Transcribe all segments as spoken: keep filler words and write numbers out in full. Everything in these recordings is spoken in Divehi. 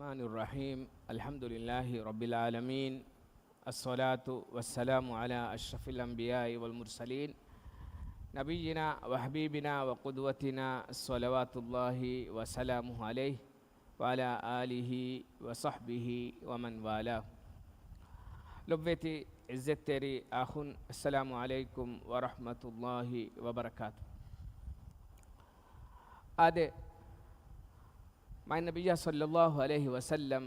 الرحمن الرحيم. الحمد لله رب العالمين. الصلاة والسلام على أشرف الأنبياء والمرسلين. نبينا وحبيبنا وقدوتنا صلوات الله وسلامه عليه وعلى آله وصحبه ومن والاه. ލޮބުވެތި ޢިއްޒަތްތެރި އަޚުން، السلام عليكم ورحمة الله وبركاته. އާދެ، މާތް ނަބިއްޔާ صلى الله عليه وسلم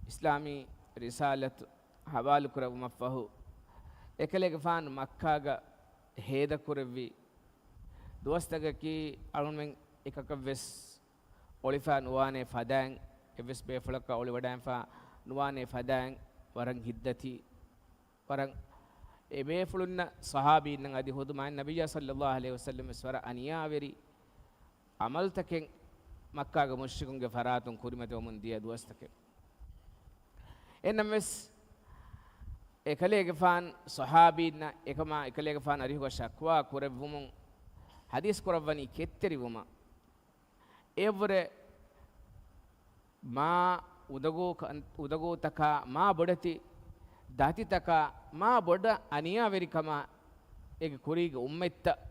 އިސްލާމީ ރިސާލަތު ހަވާލުކުރެއްވުމަށްފަހު، އެކަލޭގެފާނު މައްކާގަ ހޭދަކުރެއްވި ދުވަސްތަކަކީ، އަޅުމެން އެކަކަށްވެސް އޮޅިފަ ނުވާނޭ ފަދައިން، އެއްވެސް ބޭފުޅަކަށް އޮޅިވަޑައިފަ ނުވާނޭ ފަދައިން ވަރަށް ހިތްދަތި، ވަރަށް އެބޭފުޅުންނަށް، ޞަޙާބީންނަށް އަދި ޚުދު މާތް ނަބިއްޔާ صلى الله عليه وسلم ވެސް ވަރަށް އަނިޔާވެރި ޢަމަލުތަކެއް މައްކާގެ މުޝްރިކުންގެ ފަރާތުން ކުރިމަތިވަމުން ދިޔަ ދުވަސްތަކެއް. އެހެންނަމަވެސް، އެކަލޭގެފާން ޞަޙާބީންނަށް އެކަމާ އެކަލޭގެފާން އަރިހުގަ ޝަކުވާ ކުރެއްވުމުން ޙަދީޘް ކުރައްވަނީ ކެތްތެރިވުމަށް. އެއަށްވުރެ މާ އުނދަގޫ ކަން-، އުނދަގޫތަކާ މާ ބޮޑެތި ދަތިތަކާ މާ ބޮޑަށް އަނިޔާވެރިކަމާ އޭގެ ކުރީގެ އުއްމަތްތައް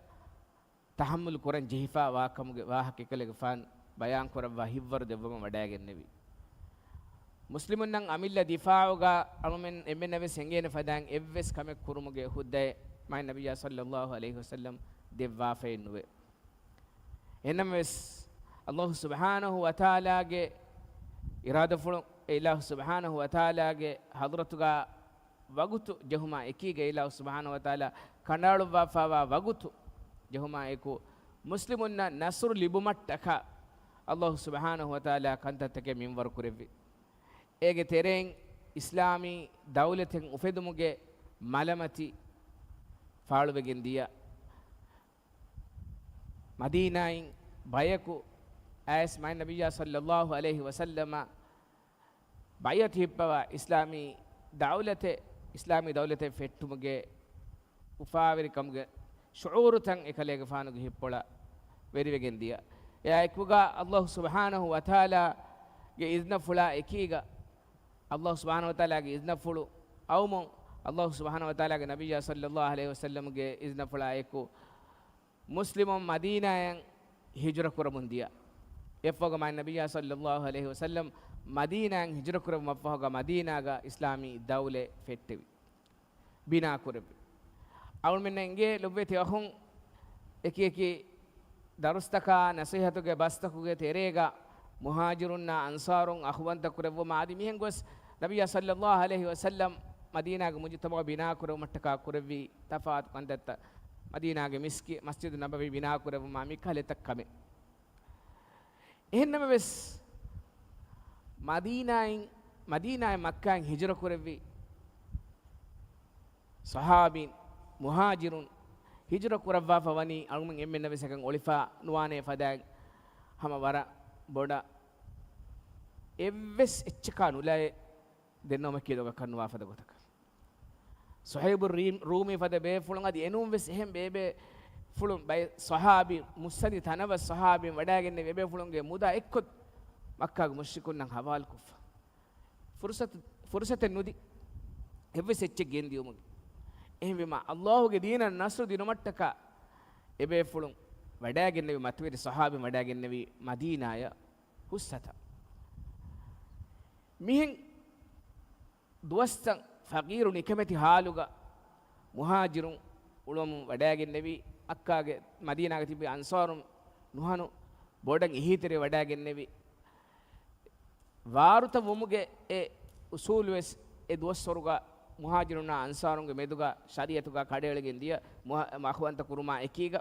ތަޙައްމުލު ކުރަން ޖެހިފާ ވާކަމުގެ ވާހަކަ އެކަލޭގެފާން ބަޔާން ކުރައްވާ ހިތްވަރު ދެއްވަމުން ވަޑައިގެންނެވި. މުސްލިމުންނަށް އަމިއްލަ ދިފާޢުގަ އަޅުމެން އެންމެންނަށް ވެސް އެނގޭނެ ފަދައިން އެއްވެސް ކަމެއް ކުރުމުގެ ހުއްދައެއް މާތް ނަބިއްޔާ صلى الله عليه وسلم ދެއްވާފައެއް ނުވޭ. އެހެންނަމަވެސް، ﷲ ސުބްޙާނަހޫ ވަތަޢާލާގެ އިރާދަފުޅު، އެ ﷲ ސުބްޙާނަހޫ ވަތަޢާލާގެ ޙަޟްރަތުގަ ވަގުތު ޖެހުމާ އެކީގަ، އެ ﷲ ސުބްޙާނަހޫ ވަތަޢާލާ ކަނޑައަޅުއްވާފައިވާ ވަގުތު ޖެހުމާ އެކު، މުސްލިމުންނަށް ނަޞްރު ލިބުމަށްޓަކާ ﷲ ސުބްޙާނަހޫ ވަތަޢާލާ ކަންތައްތަކެއް މިންވަރު ކުރެއްވި. އޭގެ ތެރެއިން އިސްލާމީ ދައުލަތެއް އުފެދުމުގެ މަލަމަތި ފާޅުވެގެން ދިޔަ. މަދީނާއިން ބަޔަކު އައިސް މާތް ނަބިއްޔާ صلى الله عليه وسلم ބައިޢަތު ހިއްޕަވާ އިސްލާމީ ދައުލަތެއް، އިސްލާމީ ދައުލަތެއް ފެއްޓުމުގެ އުފާވެރިކަމުގެ ޝުޢޫރުތައް އެކަލޭގެފާނުގެ ހިތްޕުޅަށް ވެރިވެގެން ދިޔަ. އެއާއެކުގަ ﷲ ސުބްޙާނަހޫ ވަތަޢާލާގެ އިޒްނަފުޅާ އެކީގަ، ﷲ ސުބްޙާނަހޫ ވަތަޢާލާގެ އިޒްނަފުޅު އައުމުން، ﷲ ސުބްޙާނަހޫ ވަތަޢާލާގެ ނަބިއްޔާ صلى الله عليه وسلم ގެ އިޒްނަފުޅާ އެކު، މުސްލިމުން މަދީނާއަށް ހިޖުރަ ކުރަމުން ދިޔަ. އެއަށްފަހުގަ މާތް ނަބިއްޔާ صلى الله عليه وسلم މަދީނާއަށް ހިޖުރަ ކުރެއްވުމަށްފަހުގަ މަދީނާގަ އިސްލާމީ ދައުލަތް ފެއްޓެވި. ބިނާ ކުރެއްވި. އަޅުމެންނަށް އެނގޭ ލޮބުވެތި އަޚުން، އެކި އެކި ދަރުސްތަކާ ނަޞޭޙަތުގެ ބަސްތަކުގެ ތެރޭގަ މުހާޖިރުންނާ އަންޞާރުން އަޚުވަންތަ ކުރެއްވުމާ އަދި މިހެން ގޮސް ނަބިއްޔާ صلى الله عليه وسلم މަދީނާގެ މުޖުތަމަޢު ބިނާ ކުރެއްވުމަށްޓަކާ ކުރެއްވި ތަފާތު ކަންތައްތައް، މަދީނާގެ މިސްކި-، މަސްޖިދު ނަބަވީ ބިނާ ކުރެއްވުމާ މި ކަހަލަ އެތައް ކަމެއް. އެހެންނަމަވެސް، މަދީނާއިން، މަދީނާއިން މައްކާއިން ހިޖުރަ ކުރެއްވި ޞަޙާބީން، މުހާޖިރުން ހިޖުރަ ކުރައްވާފަ ވަނީ އަޅުމެން އެންމެންނަށް ވެސް އެކަން އޮޅިފަ ނުވާނޭ ފަދައިން ހަމަ ވަރަށް ބޮޑަށް އެއްވެސް އެއްޗަކާ ނުލައެ ދެންނެވުމަކީ ދޮގަކަށް ނުވާ ފަދަ ގޮތަކަށް. ޞުހައިބު ރީ-، ރޫމީ ފަދަ ބޭފުޅުން އަދި އެނޫން ވެސް އެހެން ބޭބޭފުޅުން ބައެއް ޞަޙާބީ، މުއްސަނދި ތަނަވަސް ޞަޙާބީން ވަޑައިގެންނެވި އެބޭފުޅުންގެ މުދާ އެއްކޮށް މައްކާގެ މުޝްރިކުންނަށް ހަވާލުކޮށްފަ. ފުރުޞަތު، ފުރުޞަތެއް ނުދި. އެއްވެސް އެއްޗެއް ގެންދިޔުމުގެ. އެހެންވީމާ، ﷲ ގެ ދީނަށް ނަޞްރު ދިނުމަށްޓަކާ އެބޭފުޅުން ވަޑައިގެންނެވި، މަތިވެރި ޞަޙާބީން ވަޑައިގެންނެވި މަދީނާއަށް ހުއްސަތަ. މިހެން ދުވަސްތައް ފަޤީރު ނިކަމެތި ޙާލުގަ މުހާޖިރުން އުޅުމުން ވަޑައިގެންނެވި، މައްކާގެ، މަދީނާގެ ތިބި އަންޞާރުން ނުހަނު ބޮޑަށް އެހީތެރި ވަޑައިގެންނެވި. ވާރުތަ ވުމުގެ އެ އުޞޫލު ވެސް އެ ދުވަސްވަރުގަ މުހާޖިރުންނާ އަންޞާރުންގެ މެދުގަ ޝަރީޢަތުގަ ކަޑައެޅިގެން ދިޔަ މު-، އަޚުވަންތަ ކުރުމާ އެކީގަ،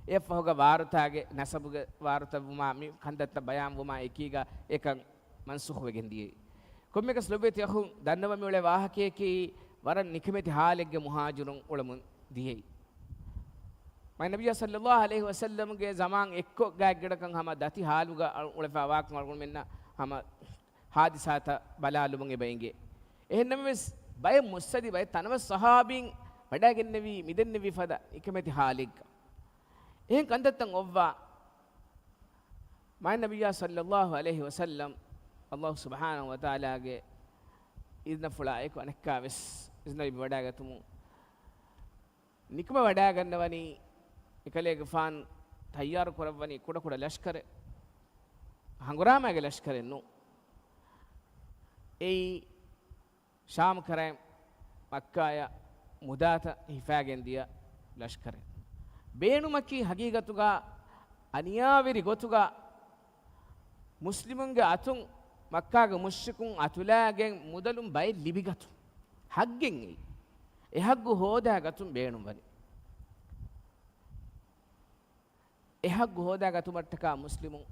އެއަށްފަހުގަ ވާރުތާގެ ނަސަބުގެ ވާރުތަ ވުމާ މި ކަންތައްތައް ބަޔާން ވުމާ އެކީގަ އެކަން މަންސޫޚު ވެގެން ދިޔައީ. ކޮންމެއަކަސް ލޮބުވެތި އަޚުން ދަންނަވަން މިއުޅޭ ވާހަކަޔަކީ ވަރަށް ނިކަމެތި ޙާލެއްގެ މުހާޖިރުން އުޅެމުން ދިޔައީ. މާތް ނަބިއްޔާ ޞައްލައްލާހު ޢަލައިހި ވަސައްލަމްގެ ޒަމާން އެއްކޮށް ގާތްގަނޑަކަށް ހަމަ ދަތި ޙާލުގަ އުޅެފަ ވާކަން އަޅުގަނޑުމެންނަށް ހަމަ ޙާދިސާތައް ބަލާލުމުން އެބަ އެނގޭ. އެހެންނަމަވެސް، ބައެއް މުއްސަދި ބައެއް ތަނަވަސް ޞަޙާބީން ވަޑައިގެންނެވީ މިދެންނެވި ފަދަ ނިކަމެތި ޙާލެއްގަ. އެހެން ކަންތައްތައް އޮއްވާ، މާތް ނަބިއްޔާ ޞައްލައްލާހު ޢަލައިހި ވަސައްލަމް، އައްލާހު ސުބްޙާނަހު ވަތަޢާލާގެ އިޒްނަފުޅާ އެކު އަނެއްކާވެސް އިޒްނަވި ވަޑައިގަތުމުން ނިކުމެވަޑައިގަންނަވަނީ، އެކަލޭގެފާނު ތައްޔާރު ކުރައްވަނީ ކުޑަކުޑަ ލަޝްކަރެއް، ހަނގުރާމައިގެ ލަޝްކަރެއް ނޫން. އެއީ ޝާމް ކަރައިން މައްކާޔަށް މުދާތައް ހިފާގެން ދިޔަ ލަޝްކަރެއް. ބޭނުމަކީ ހަގީގަތުގަ އަނިޔާވެރި ގޮތުގަ މުސްލިމުންގެ އަތުން މައްކާގެ މުޝްރިކުން އަތުލާގެން މުދަލުން ބައެއް ލިބިގަތުން، ހައްގެއް އެއީ. އެ ހައްގު ހޯދާގަތުން ބޭނުންވަނީ. އެ ހައްގު ހޯދާގަތުމަށްޓަކާ މުސްލިމުން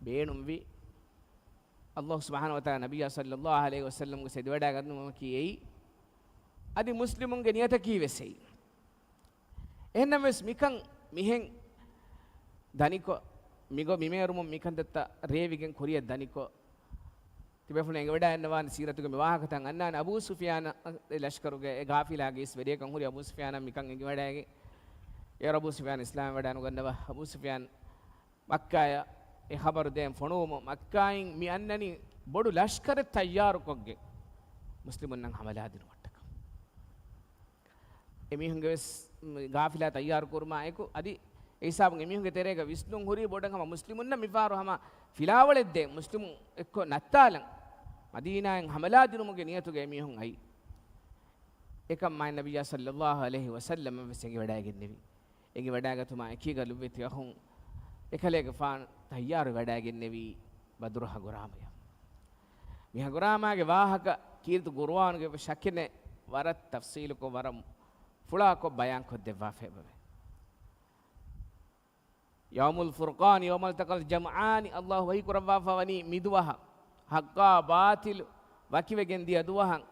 ބޭނުންވި، އައްލާހު ސުބްޙާނަހު ވަތަޢާލާ ނަބިއްޔާ ޞައްލައްލާހު ޢަލައިހި ވަސައްލަމްގެ ސެދިވަޑައިގަންނަވުމަކީ އެއީ. އަދި މުސްލިމުންގެ ނިޔަތަކީ ވެސް އެއީ. އެހެންނަމަވެސް މިކަން މިހެން ދަނިކޮށް، މިގޮ މިމޭރުމުން މިކަންތައްތައް ރޭވިގެން ކުރިއަށް ދަނިކޮށް، ތިބޭފުޅުން އެނގިވަޑައިގަންނަވާނެ ސީރަތުގެ މި ވާހަކަތައް އަންނާނެ. އަބޫ ސުފިޔާނަށް އެ ލަޝްކަރުގެ އެ ގާފިލާގެ އިސް ވެރިޔަކަން ހުރި އަބޫ ސުފިޔާނަށް މިކަން އެނގިވަޑައިގެން، އޭރު އަބޫ ސުފިޔާން އިސްލާމް ވެވަޑައިނުގަންނަވާ. އަބޫ ސުފިޔާން މައްކާޔަށް އެ ޚަބަރު ދޭން ފޮނުވުމުން، މައްކާއިން މި އަންނަނީ ބޮޑު ލަޝްކަރެއް ތައްޔާރުކޮށްގެން މުސްލިމުންނަށް ހަމަލާ ދިނުމަށްޓަކާ. އެމީހުންގެ ވެސް ގާފިލާ ތައްޔާރު ކުރުމާ އެކު، އަދި އެ ހިސާބުން އެމީހުންގެ ތެރޭގަ ވިސްނުން ހުރީ ބޮޑަށް ހަމަ މުސްލިމުންނަށް މިފަހަރު ހަމަ ފިލާވަޅެއް ދޭން، މުސްލިމުން އެއްކޮށް ނައްތާލަން، މަދީނާއިން ހަމަލާ ދިނުމުގެ ނިޔަތުގަ އެމީހުން އައީ. އެކަން މާތް ނަބިއްޔާ ޞައްލައްލާހު ޢަލައިހި ވަސައްލަމަށް ވެސް އެނގިވަޑައިގެންނެވި. އެނގިވަޑައިގަތުމާ އެކީގަ ލޮބުވެތި އަޚުން އެކަލޭގެފާނު ތައްޔާރުވެވަޑައިގެންނެވީ ބަދުރު ހަނގުރާމަޔަށް. މި ހަނގުރާމާގެ ވާހަކަ ކީރިތި ޤުރުއާނުގެ ޝަކެއް ނެތް ވަރަށް ތަފްޞީލުކޮށް ވަރަށް ފުޅާކޮށް ބަޔާންކޮށްދެއްވާފައި އެބަވޭ. يوم الفرقان يوم التقى الجمعان، އައްލާހު ވަޙީ ކުރައްވާފަ ވަނީ މި ދުވަހަށް، ޙައްޤާ ބާޠިލު ވަކިވެގެން ދިޔަ ދުވަހަށް.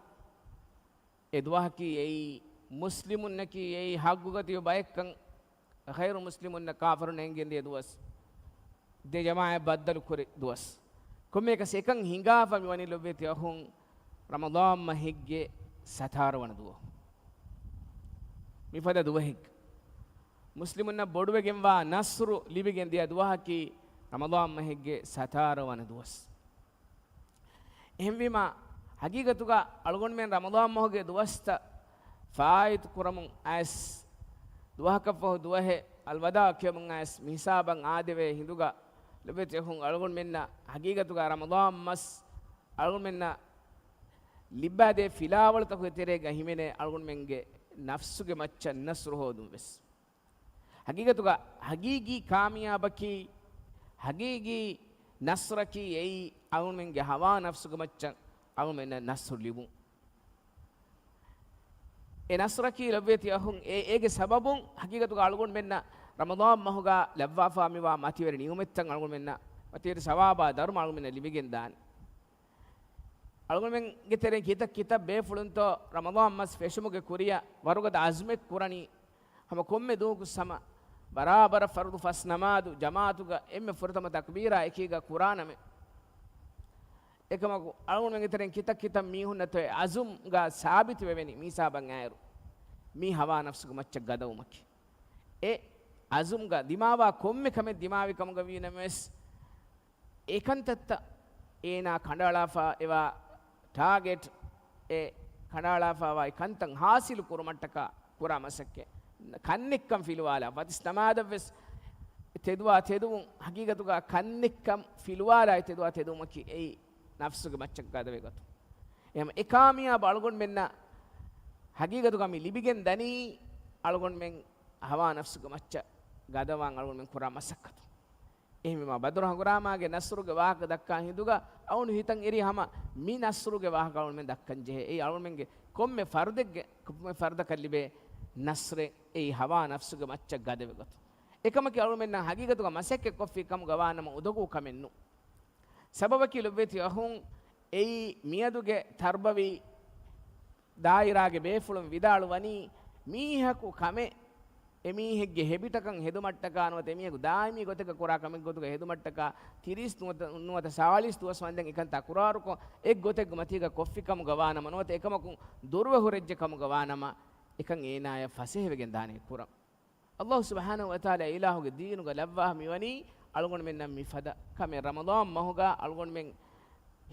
އެ ދުވަހަކީ އެއީ މުސްލިމުންނަކީ އެއީ ޙައްޤުގަ ތިބި ބައެއްކަން، ޣައިރު މުސްލިމުންނަށް ކާފަރުންނަށް އެނގެން ދިޔަ ދުވަސް. ދެ ޖަމާޢަތް ބައްދަލު ކުރި ދުވަސް. ކޮންމެއަކަސް އެކަން ހިނގާފަ މިވަނީ ލޮބުވެތި އަޚުން ރަމަޟާން މަހެއްގެ ސަތާރަ ވަނަ ދުވަހު. މިފަދަ ދުވަހެއް މުސްލިމުންނަށް ބޮޑުވެގެންވާ ނަޞްރު ލިބިގެން ދިޔަ ދުވަހަކީ ރަމަޟާން މަހެއްގެ ސަތާރަ ވަނަ ދުވަސް. އެހެންވީމާ، ޙަޤީޤަތުގަ އަޅުގަނޑުމެން ރަމަޟާން މަހުގެ ދުވަސްތައް ފާއިތު ކުރަމުން އައިސް، ދުވަހަކަށްފަހު ދުވަހެއް އަލްވަދާޢު ކިޔަމުން އައިސް، މި ހިސާބަށް އާދެވޭ ހިނދުގަ ލޮބުވެތި އަޚުން އަޅުގަނޑުމެންނަށް ޙަޤީޤަތުގަ ރަމަޟާން މަސް އަޅުގަނޑުމެންނަށް ލިއްބާދޭ ފިލާވަޅުތަކުގެ ތެރޭގަ ހިމެނޭ އަޅުގަނޑުމެންގެ ނަފްސުގެ މައްޗަށް ނަޞްރު ހޯދުން ވެސް. ޙަޤީޤަތުގަ ޙަޤީޤީ ކާމިޔާބަކީ، ޙަޤީޤީ ނަޞްރަކީ އެއީ އަޅުގަނޑުމެންގެ ހަވާ ނަފްސުގެ މައްޗަށް އަޅުގަނޑުމެންނަށް ނަޞްރު ލިބުން. އެ ނަޞްރަކީ ލޮބުވެތި އަޚުން އެ، އޭގެ ސަބަބުން ޙަޤީޤަތުގަ އަޅުގަނޑުމެންނަށް ރަމަޟާން މަހުގަ ލައްވާފާ މިވާ މަތިވެރި ނިޢުމަތްތައް އަޅުގަނޑުމެންނަށް، މަތިވެރި ސަވާބާ ދަރުމަ އަޅުގަނޑުމެންނަށް ލިބިގެން ދާނެ. އަޅުގަނޑުމެންގެ ތެރެއިން ކިތައް ކިތައް ބޭފުޅުންތޯ ރަމަޟާން މަސް ފެށުމުގެ ކުރިއަށް ވަރުގަދަ ޢަޒުމެއް ކުރަނީ، ހަމަ ކޮންމެ ދުވަހަކުސް ހަމަ ބަރާބަރަށް ފަރުޟު ފަސް ނަމާދު ޖަމާޢަތުގަ އެންމެ ފުރަތަމަ ތަކްބީރާ އެކީގަ ކުރާނަމޭ. އެކަމަކު، އަޅުގަނޑުމެންގެ ތެރެއިން ކިތައް ކިތައް މީހުންނަށްތޯ އެ ޢަޒުމްގަ ސާބިތުވެވެނީ މީސާބަށް އާއިރު، މީ ހަވާ ނަފްސުގެ މައްޗަށް ގަދަވުމަކީ. އެ ޢަޒުމްގަ ދިމާވާ ކޮންމެ ކަމެއް ދިމާވި ކަމުގަ ވީ ނަމަވެސް، އެކަންތައްތައް އޭނާ ކަނޑައަޅާފަ އެވާ ޓާގެޓް، އެ ކަނޑައަޅާފަވާ އެ ކަންތައް ހާސިލު ކުރުމަށްޓަކާ ކުރާ މަސައްކަތް. ކަންނެއްކަން ފިލުވާލާ، ފަތިސް ނަމާދަށްވެސް ތެދުވާ ތެދުވުން، ޙަޤީޤަތުގަ ކަންނެއްކަން ފިލުވާލާ ތެދުވާ ތެދުވުމަކީ އެއީ ނަފްސުގެ މައްޗަށް ގަދަވެގަތުން. އެހެން އެ ކާމިޔާބު އަޅުގަނޑުމެންނަށް ޙަޤީޤަތުގަ މި ލިބިގެން ދަނީ އަޅުގަނޑުމެން ހަވާ ނަފްސުގެ މައްޗަށް ގަދަވާން އަޅުގަނޑުމެން ކުރާ މަސައްކަތުން. އެހެންވީމާ، ބަދުރު ހަނގުރާމާގެ ނަޞްރުގެ ވާހަކަ ދައްކާ ހިނދުގަ އަޅުގަނޑު ހިތަށް އެރީ ހަމަ މި ނަޞްރުގެ ވާހަކަ އަޅުގަނޑުމެން ދައްކަން ޖެހޭ. އެއީ އަޅުގަނޑުމެންގެ ކޮންމެ ފަރުދެއްގެ، ކޮންމެ ފަރުދަކަށް ލިބޭ ނަޞްރެއް، އެއީ ހަވާ ނަފްސުގެ މައްޗަށް ގަދަވެގަތުން. އެކަމަކީ އަޅުގަނޑުމެންނަށް ޙަޤީޤަތުގަ މަސައްކަތް ކޮށްފި ކަމުގަ ވާނަމަ އުނދަގޫ ކަމެއް ނޫން. ސަބަބަކީ ލޮބުވެތި އަޚުން، އެއީ މިއަދުގެ ތަރްބަވީ ދާއިރާގެ ބޭފުޅުން ވިދާޅުވަނީ، މީހަކު ކަމެއް އެމީހެއްގެ ހެބިޓަކަށް ހެދުމަށްޓަކާ ނުވަތަ އެމީހަކު ދާއިމީ ގޮތެއްގަ ކުރާ ކަމެއް ގޮތުގަ ހެދުމަށްޓަކާ ތިރީސް ނުވަތަ، ނުވަތަ ސާޅީސް ދުވަސް ވަންދެން އެކަން ތަކުރާރުކޮށް، އެއްގޮތެއްގެ މަތީގަ ކޮށްފި ކަމުގަ ވާނަމަ، ނުވަތަ އެކަމަކުން ދުރުވެ ހުރެއްޖެ ކަމުގަ ވާނަމަ، އެކަން އޭނާޔަށް ފަސޭހަވެގެން ދާނެ ކުރަން. އައްލާހު ސުބްޙާނަހު ވަތަޢާލާ އިލާހުގެ ދީނުގަ ލައްވާ މިވަނީ އަޅުގަނޑުމެންނަށް މިފަދަ ކަމެއް ރަމަޟާން މަހުގަ އަޅުގަނޑުމެން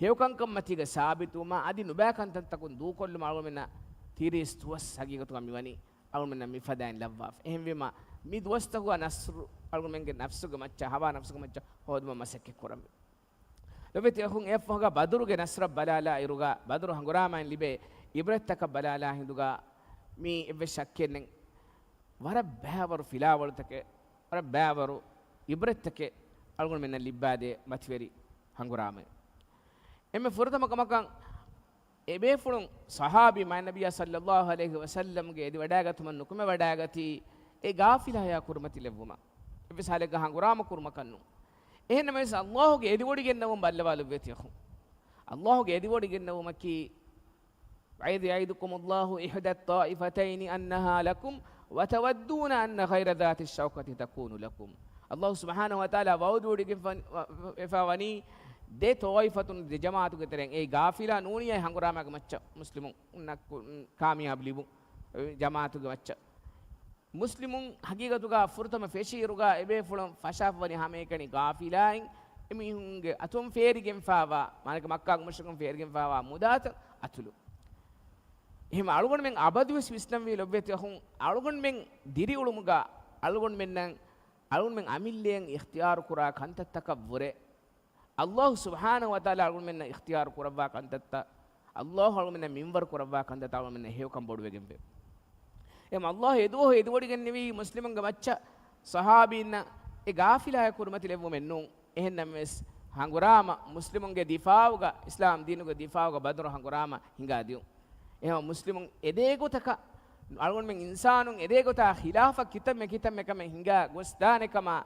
ހެޔޮކަންކަން މަތީގަ ސާބިތުވުމާ އަދި ނުބައި ކަންތައްތަކުން ދޫކޮށްލުމަށް އަޅުގަނޑުމެންނަށް ތިރީސް ދުވަސް ހަގީގަތުގަ މިވަނީ އަޅުގަނޑުމެންނަށް މިފަދައިން ލައްވާފަ. އެހެންވީމަ، މި ދުވަސްތަކުގަ ނަޞްރު އަޅުގަނޑުމެންގެ ނަފްސުގެ މައްޗަށް، ހަވާ ނަފްސުގެ މައްޗަށް ހޯދުމަށް މަސައްކަތް ކުރަންވީ. ލޮބެތި އަޚުން، އެއަށްފަހުގަ ބަދުރުގެ ނަޞްރަށް ބަލާލާ އިރުގަ، ބަދުރު ހަނގުރާމައިން ލިބޭ އިބްރަތްތަކަށް ބަލާލާ ހިނދުގަ، މީ އެއްވެސް ޝައްކެއް ނެތް. ވަރަށް ބައިވަރު ފިލާވަޅުތަކެއް، ވަރަށް ބައިވަރު އިބްރަތްތަކެއް އަޅުގަނޑުމެންނަށް ލިއްބާދޭ މަތިވެރި ހަނގުރާމައިން. އެންމެ ފުރަތަމަ ކަމަކަށް، އެބޭފުޅުން ޞަޙާބީ މާތް ނަބިއްޔާ ޞައްލައްލާހު ޢަލައިހި ވަސައްލަމްގެ އެދިވަޑައިގަތުމަށް ނުކުމެވަޑައިގަތީ، އެ ގާފިލާޔާ ކުރިމަތިލެއްވުމަށް. އެއްވެސް ހާލެއްގަ ހަނގުރާމަ ކުރުމަކަށް ނޫން. އެހެންނަމަވެސް، ﷲ ގެ އެދިވޮޑިގެންނެވުން ބައްލަވާ ލޮބުވެތި އަޚުން. ﷲ ގެ އެދިވޮޑިގެންނެވުމަކީ، وَإِذْ يَعِدُكُمُ اللَّهُ إِحْدَى الطَّائِفَتَيْنِ أَنَّهَا لَكُمْ وَتَوَدُّونَ أَنَّ غَيْرَ ذَاتِ الشَّوْكَةِ تَكُونُ لَكُمْ. ﷲ ސުބްޙާނަހޫ ވަތަޢާލާ ވަޢުދުވޮޑިގެންފަ-، ވެފަ ވަނީ ދެ ޠާއިފަތުން، ދެ ޖަމާޢަތުގެ ތެރެއިން، އެއީ ގާފިލާ ނޫނިއްޔާ ހަނގުރާމާގެ މައްޗަށް މުސްލިމުންނަށް ކު-، ކާމިޔާބު ލިބުން، ޖަމާޢަތުގެ މައްޗަށް. މުސްލިމުން ހަގީގަތުގަ ފުރަތަމަ ފެށިއިރުގަ އެބޭފުޅުން ފަށާފަވަނީ ހަމައެކަނި ގާފިލާއިން، އެމީހުންގެ އަތުން ފޭރިގެންފާވާ، މާނައަކީ މައްކާގެ މުޝްރިކުން ފޭރިގެންފާވާ މުދާތައް އަތުލު. އެހެން އަޅުގަނޑުމެން އަބަދުވެސް ވިސްނަންވީ ލޮބުވެތި އަޚުން، އަޅުގަނޑުމެން ދިރިއުޅުމުގަ އަޅުގަނޑުމެންނަށް، އަޅުގަނޑުމެން އަމިއްލައަށް އިޚްތިޔާރު ކުރާ ކަންތައްތަކަށްވުރެ، ﷲ ސުބްޙާނަހޫ ވަތަޢާލާ އަޅުގަނޑުމެންނަށް އިޚްތިޔާރު ކުރައްވާ ކަންތައްތައް، ﷲ އަޅުގަނޑުމެންނަށް މިންވަރު ކުރައްވާ ކަންތައްތައް އަޅުގަނޑުމެންނަށް ހެޔޮކަން ބޮޑުވެގެންވޭ. އެހެން ﷲ އެދުވަހު އެދިވޮޑިގެންނެވީ މުސްލިމުންގެ މައްޗަށް ޞަޙާބީންނަށް އެ ގާފިލާޔާ ކުރިމަތިލެއްވުމެއް ނޫން. އެހެންނަމަވެސް، ހަނގުރާމަ މުސްލިމުންގެ ދިފާޢުގަ، އިސްލާމް ދީނުގެ ދިފާޢުގަ ބަދުރު ހަނގުރާމަ ހިނގާދިޔުން. އެހެން މުސްލިމުން އެދޭގޮތަކަށް، އަޅުގަނޑުމެން އިންސާނުން އެދޭގޮތާ ޚިލާފަށް ކިތަންމެ ކިތަންމެ ކަމެއް ހިނގާ ގޮސްދާނެ ކަމަށް،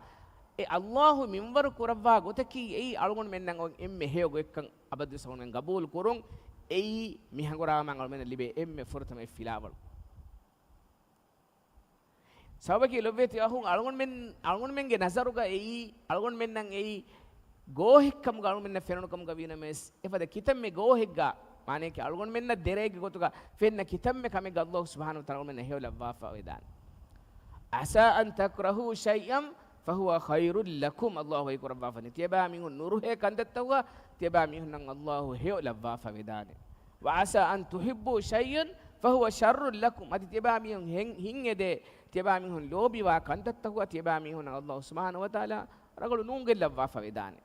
އެ ﷲ މިންވަރު ކުރައްވާ ގޮތަކީ އެއީ އަޅުގަނޑުމެންނަށް އޮތް އެންމެ ހެޔޮ ގޮތްކަން އަބަދުވެސް އަޅުގަނޑުމެން ގަބޫލު ކުރުން. އެއީ މި ހަނގުރާމައިން އަޅުގަނޑުމެންނަށް ލިބޭ އެންމެ ފުރަތަމަ އެއް ފިލާވަޅު. ސަބަބަކީ ލޮބުވެތި އަޚުން، އަޅުގަނޑުމެން، އަޅުގަނޑުމެންގެ ނަޒަރުގަ އެއީ، އަޅުގަނޑުމެންނަށް އެއީ ގޯހެއްކަމުގަ އަޅުގަނޑުމެންނަށް ފެނުނު ކަމުގަ ވީނަމަވެސް، އެފަދަ ކިތަންމެ ގޯހެއްގަ، މާނައަކީ އަޅުގަނޑުމެންނަށް ދެރައެއްގެ ގޮތުގަ ފެންނަ ކިތަންމެ ކަމެއްގަ ﷲ ސުބްޙާނަހޫ ވަތަޢާލާ އަޅުގަނޑުމެންނަށް ހެޔޮ ލައްވާފަ ވެދާނެ. عَسَىٰ أَن تَكْرَهُوا شَيْئًا فَهُوَ خَيْرٌ لَكُمْ. ﷲ ވަޙީ ކުރައްވާފަ ވަނީ، ތިޔަބައިމީހުން ނުރުހޭ ކަންތައްތަކުގަ ތިޔަބައިމީހުންނަށް ﷲ ހެޔޮ ލައްވާފަ ވެދާނެ. وَعَسَىٰ أَن تُحِبُّوا شَيْئًا فَهُوَ شَرٌّ لَكُمْ. އަދި ތިޔަބައިމީހުން ހެން-، ހިތްއެދޭ، ތިޔަބައިމީހުން ލޯބިވާ ކަންތައްތަކުގަ ތިޔަބައިމީހުންނަށް ﷲ ސުބްޙާނަހޫ ވަތަޢާލާ ރަނގަޅު ނޫންކޮށް ލައްވާފަ ވެދާނެ.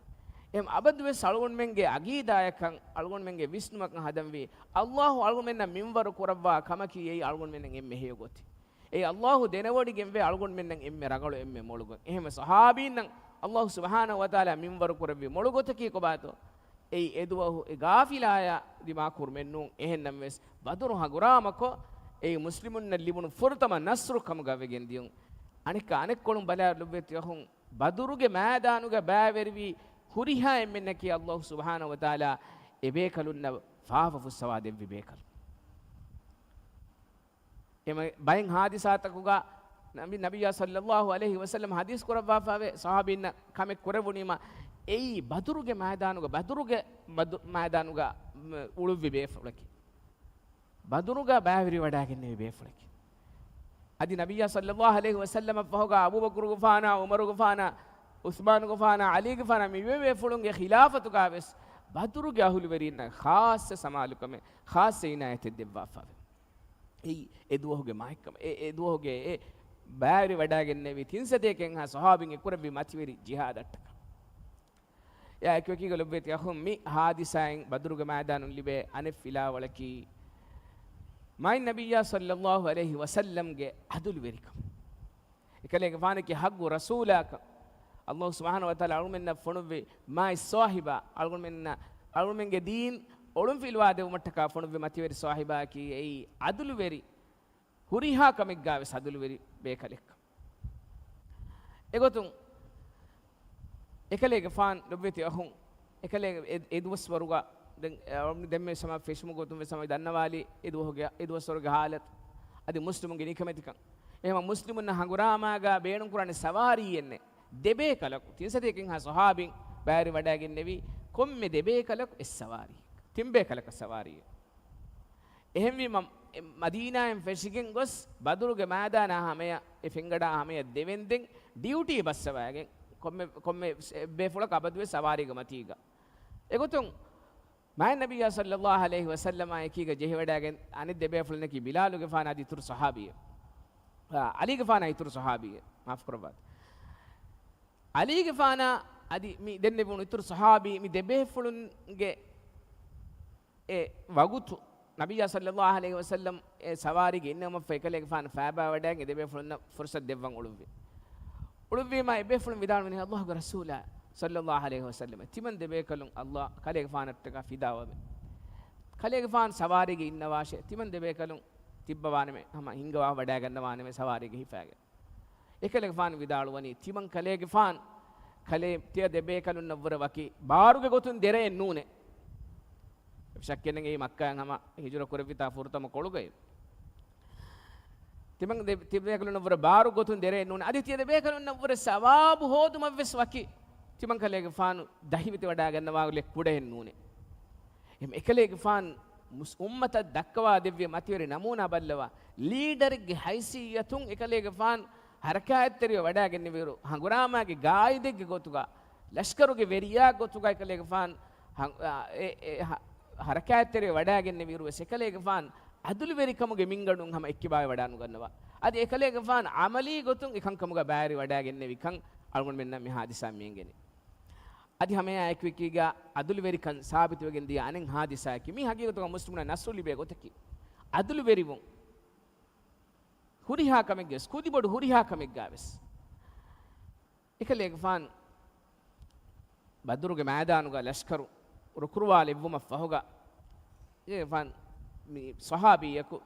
އެހެން އަބަދުވެސް އަޅުގަނޑުމެންގެ އަގީދާއަކަށް، އަޅުގަނޑުމެންގެ ވިސްނުމަކަށް ހަދަންވީ، ﷲ އަޅުގަނޑުމެންނަށް މިންވަރު ކުރައްވާ ކަމަކީ އެއީ އަޅުގަނޑުމެންނަށް އެންމެ ހެޔޮ ގޮތެއް. އެއީ ﷲ ދެނެވޮޑިގެންވޭ އަޅުގަނޑުމެންނަށް އެންމެ ރަނގަޅު، އެންމެ މޮޅު ގޮތް. އެހެންވެ ޞަޙާބީންނަށް ﷲ ސުބްޙާނަހޫ ވަތަޢާލާ މިންވަރު ކުރެއްވި މޮޅު ގޮތަކީ ކޮބާތޯ؟ އެއީ އެދުވަހު އެ ގާފިލާޔާ ދިމާކުރުމެއް ނޫން. އެހެންނަމަވެސް، ބަދުރު ހަނގުރާމަކޮށް، އެއީ މުސްލިމުންނަށް ލިބުނު ފުރަތަމަ ނަޞްރު ކަމުގަ ވެގެން ދިޔުން. އަނެއްކާ އަނެއްކޮޅުން ބަލާ ލޮބުވެތި އަޚުން، ބަދުރުގެ މައިދާނުގަ ބައިވެރިވި ހުރިހާ އެންމެންނަކީ ﷲ ސުބްޙާނަހޫ ވަތަޢާލާ އެބޭކަލުންނަށް ފާފަ ފުއްސަވާ ދެއްވި ބޭކަލުން. އެ މަ-، ބައެއް ޙާދިސާތަކުގަ ނަބި، ނަބިއްޔާ ޞައްލައްލާހު ޢަލައިހި ވަސައްލަމަ ޙަދީޘް ކުރައްވާފަވޭ، ޞަޙާބީންނަށް ކަމެއް ކުރެވުނީމަ، އެއީ ބަދުރުގެ މައިދާނުގަ، ބަދުރުގެ ބަދު-، މައިދާނުގަ، މް، އުޅުއްވި ބޭފުޅަކީ. ބަދުރުގަ ބައިވެރިވަޑައިގެންނެވި ބޭފުޅަކީ. އަދި ނަބިއްޔާ ޞައްލައްލާހު ޢަލައިހި ވަސައްލަމަށްފަހުގަ އަބޫބަކުރުގެފާނާ، ޢުމަރުގެފާނާ، ޢުޘްމާނުގެފާނާ، ޢަލީގެފާނާ މި ބޭބޭފުޅުންގެ ޚިލާފަތުގަވެސް ބަދުރުގެ އަހުލުވެރީންނަށް ޚާއްޞަ ސަމާލުކަމެއް، ޚާއްޞަ އިނާޔަތެއް ދެއްވާފަވޭ. އެއީ އެ ދުވަހުގެ މާތްކަމަށް، އެ، އެ ދުވަހުގެ އެ ބައިވެރިވަޑައިގެންނެވި ތިން ސަތޭކައެއްހާ ޞަޙާބީން އެކުރެއްވި މަތިވެރި ޖިހާދަށްޓަކާ. އެއާ އެކުއެކީގަ ލޮބުވެތި އަޚުން، މި ޙާދިސާއިން ބަދުރުގެ މައިދާނުން ލިބޭ އަނެއް ފިލާވަޅަކީ، މާތް ނަބިއްޔާ ޞައްލައްލާހު ޢަލައިހި ވަސައްލަމްގެ ޢަދުލުވެރިކަން. އެކަލޭގެފާނަކީ ޙައްޤު ރަސޫލާކަން. ﷲ ސުބްޙާނަހޫ ވަތަޢާލާ އަޅުމެންނަށް ފޮނުއްވި މާތް ޞާޙިބާ، އަޅުމެންނަށް، އަޅުމެންގެ ދީން އޮޅުންފިލުވާ ދެވުމަށްޓަކާ ފޮނުއްވި މަތިވެރި ޞާޙިބާއަކީ އެއީ ޢަދުލުވެރި، ހުރިހާ ކަމެއްގާވެސް ޢަދުލުވެރި ބޭކަލެއްކަން. އެގޮތުން އެކަލޭގެފާން ލޮބުވެތި އަޚުން، އެކަލޭ އެ، އެ ދުވަސްވަރުގަ ދެން، އެ، ދެންމެ ސަމާ ފެށުމުގެ ގޮތުން ވެސް ހަމަ ދަންނަވާލީ އެ ދުވަހުގެ، އެ ދުވަސްވަރުގެ ޙާލަތު އަދި މުސްލިމުންގެ ނިކަމެތިކަން. އެހެން މުސްލިމުންނަށް ހަނގުރާމާގަ ބޭނުންކުރާނެ ސަވާރީއެއްނެއް. ދެބޭކަލަކު، ތިން ސަތޭކައެއްހާ ޞަޙާބީން ބައިވެރިވަޑައިގެންނެވި ކޮންމެ ދެބޭކަލަކު އެއް ސަވާރީ. ތިންބޭކަލަކަށް ސަވާރީ. އެހެންވީމަ، އެ މަދީނާއިން ފެށިގެން ގޮސް، ބަދުރުގެ މައިދާނާ ހަމަޔަށް، އެ ފެންގަޑާ ހަމަޔަށް ދެވެންދެން ޑިއުޓީ ބައްސަވައިގެން، ކޮންމެ، ކޮންމެ ބޭފުޅަކު އަބަދުވެސް ސަވާރީގެ މަތީގަ. އެގޮތުން މާތް ނަބިއްޔާ ޞައްލައްލާހު ޢަލައިހި ވަސައްލަމާ އެކީގަ ޖެހިވަޑައިގެން އަނެއް ދެ ބޭފުޅުންނަކީ ބިލާލުގެފާނު އަދި އިތުރު ޞަޙާބީއެއް. އާ، ޢަލީގެފާނާ އިތުރު ޞަޙާބީއެއް. މާފުކުރައްވާތި. ޢަލީގެފާނާ އަދި މި ދެންނެވުނު އިތުރު ޞަޙާބީ މި ދެ ބޭފުޅުންގެ އެ ވަގުތު ނަބިއްޔާ ޞައްލައްލާހު ޢަލައިހި ވަސައްލަމް އެ ސަވާރީގެ އިންނަވުމަށްފަހު އެކަލޭގެފާނު ފައިބާވަޑައިގެން އެ ދެ ބޭފުޅުންނަށް ފުރުޞަތު ދެއްވަން އުޅުއްވި. އުޅުއްވީމާ އެ ބޭފުޅުން ވިދާޅުވި، އައްލާހުގެ ރަސޫލާ ޞައްލައްލާހު ޢަލައިހި ވަސައްލަމް، ތިމަން ދެ ބޭކަލުން އައްލާ ކަލޭގެފާނަށްޓަކާ ފިދާވަމެ. ކަލޭގެފާނު ސަވާރީގެ އިންނަވާށޭ، ތިމަން ދެ ބޭކަލުން ތިއްބަވާނަމޭ، ހަމަ ހިންގަވާ ވަޑައިގަންނަވާނަމޭ ސަވާރީގެ ހިފާގެން. އެކަލޭގެފާނު ވިދާޅުވަނީ، ތިމަން ކަލޭގެފާނު ކަލޭ ތިޔަ ދެ ބޭކަލުންނަށްވުރެ ވަކި ބާރުގެ ގޮތުން ދެރައެއް ނޫނޭ. ޝައްކެއް ނެތް އެއީ މައްކާއިން ހަމަ ހިޖުރަ ކުރެއްވިތާ ފުރަތަމަ ކޮޅުގައި. ތިމަން ދެ، ތި ބޭކަލުންނަށްވުރެ ބާރު ގޮތުން ދެރައެއް ނޫނޭ. އަދި ތިޔަ ދެ ބޭކަލުންނަށްވުރެ ސަވާބު ހޯދުމަށްވެސް ވަކި ތިމަން ކަލޭގެފާނު ދަހިވެތިވަޑައިގަންނަވާލެއް ކުޑައެއް ނޫނޭ. އެހެން އެކަލޭގެފާނު މުސް، އުއްމަތަށް ދައްކަވާ ދެއްވި މަތިވެރި ނަމޫނާ ބައްލަވާ، ލީޑަރެއްގެ ހައިސިއްޔަތުން އެކަލޭގެފާނު ހަރަކާތްތެރިވެ ވަޑައިގެންނެވިއިރު، ހަނގުރާމާގެ ގާއިދެއްގެ ގޮތުގަ، ލަޝްކަރުގެ ވެރިޔާ ގޮތުގަ އެކަލޭގެފާނު ހަ، އާ، އެ، އެ، ހަ، ހަރަކާތްތެރިވެ ވަޑައިގެންނެވިއިރުވެސް އެކަލޭގެފާނު އަދުލުވެރިކަމުގެ މިންގަނޑުން ހަމަ އެއްކިބާވެ ވަޑާނުގަންނަވާ. އަދި އެކަލޭގެފާނު ޢަމަލީ ގޮތުން އެކަންކަމުގަ ބައިވެރިވަޑައިގެންނެވިކަން އަޅުގަނޑުމެންނަށް މި ހާދިސާ މިއެނގެނީ. އަދި ހަމައެއާއެކު އެކީގަ އަދުލުވެރިކަން ސާބިތުވެގެން ދިޔަ އަނެއް ހާދިސާއަކީ، މީ ހަގީގަތުގަ މުސްލިމުންނަށް ނަޞްރު ލިބޭ ގޮތަކީ، އަދުލުވެރިވުން. ހުރިހާ ކަމެއްގަވެސް، ކުދިބޮޑު ހުރިހާ ކަމެއްގަވެސް. އެކަލޭގެފާނު ބަދުރުގެ މައިދާނުގަ ލަޝްކަރު ރުކުރުވާލެއްވުމަށްފަހުގަ، އެކަލޭގެފާނު މި ޞަޙާބީއަކު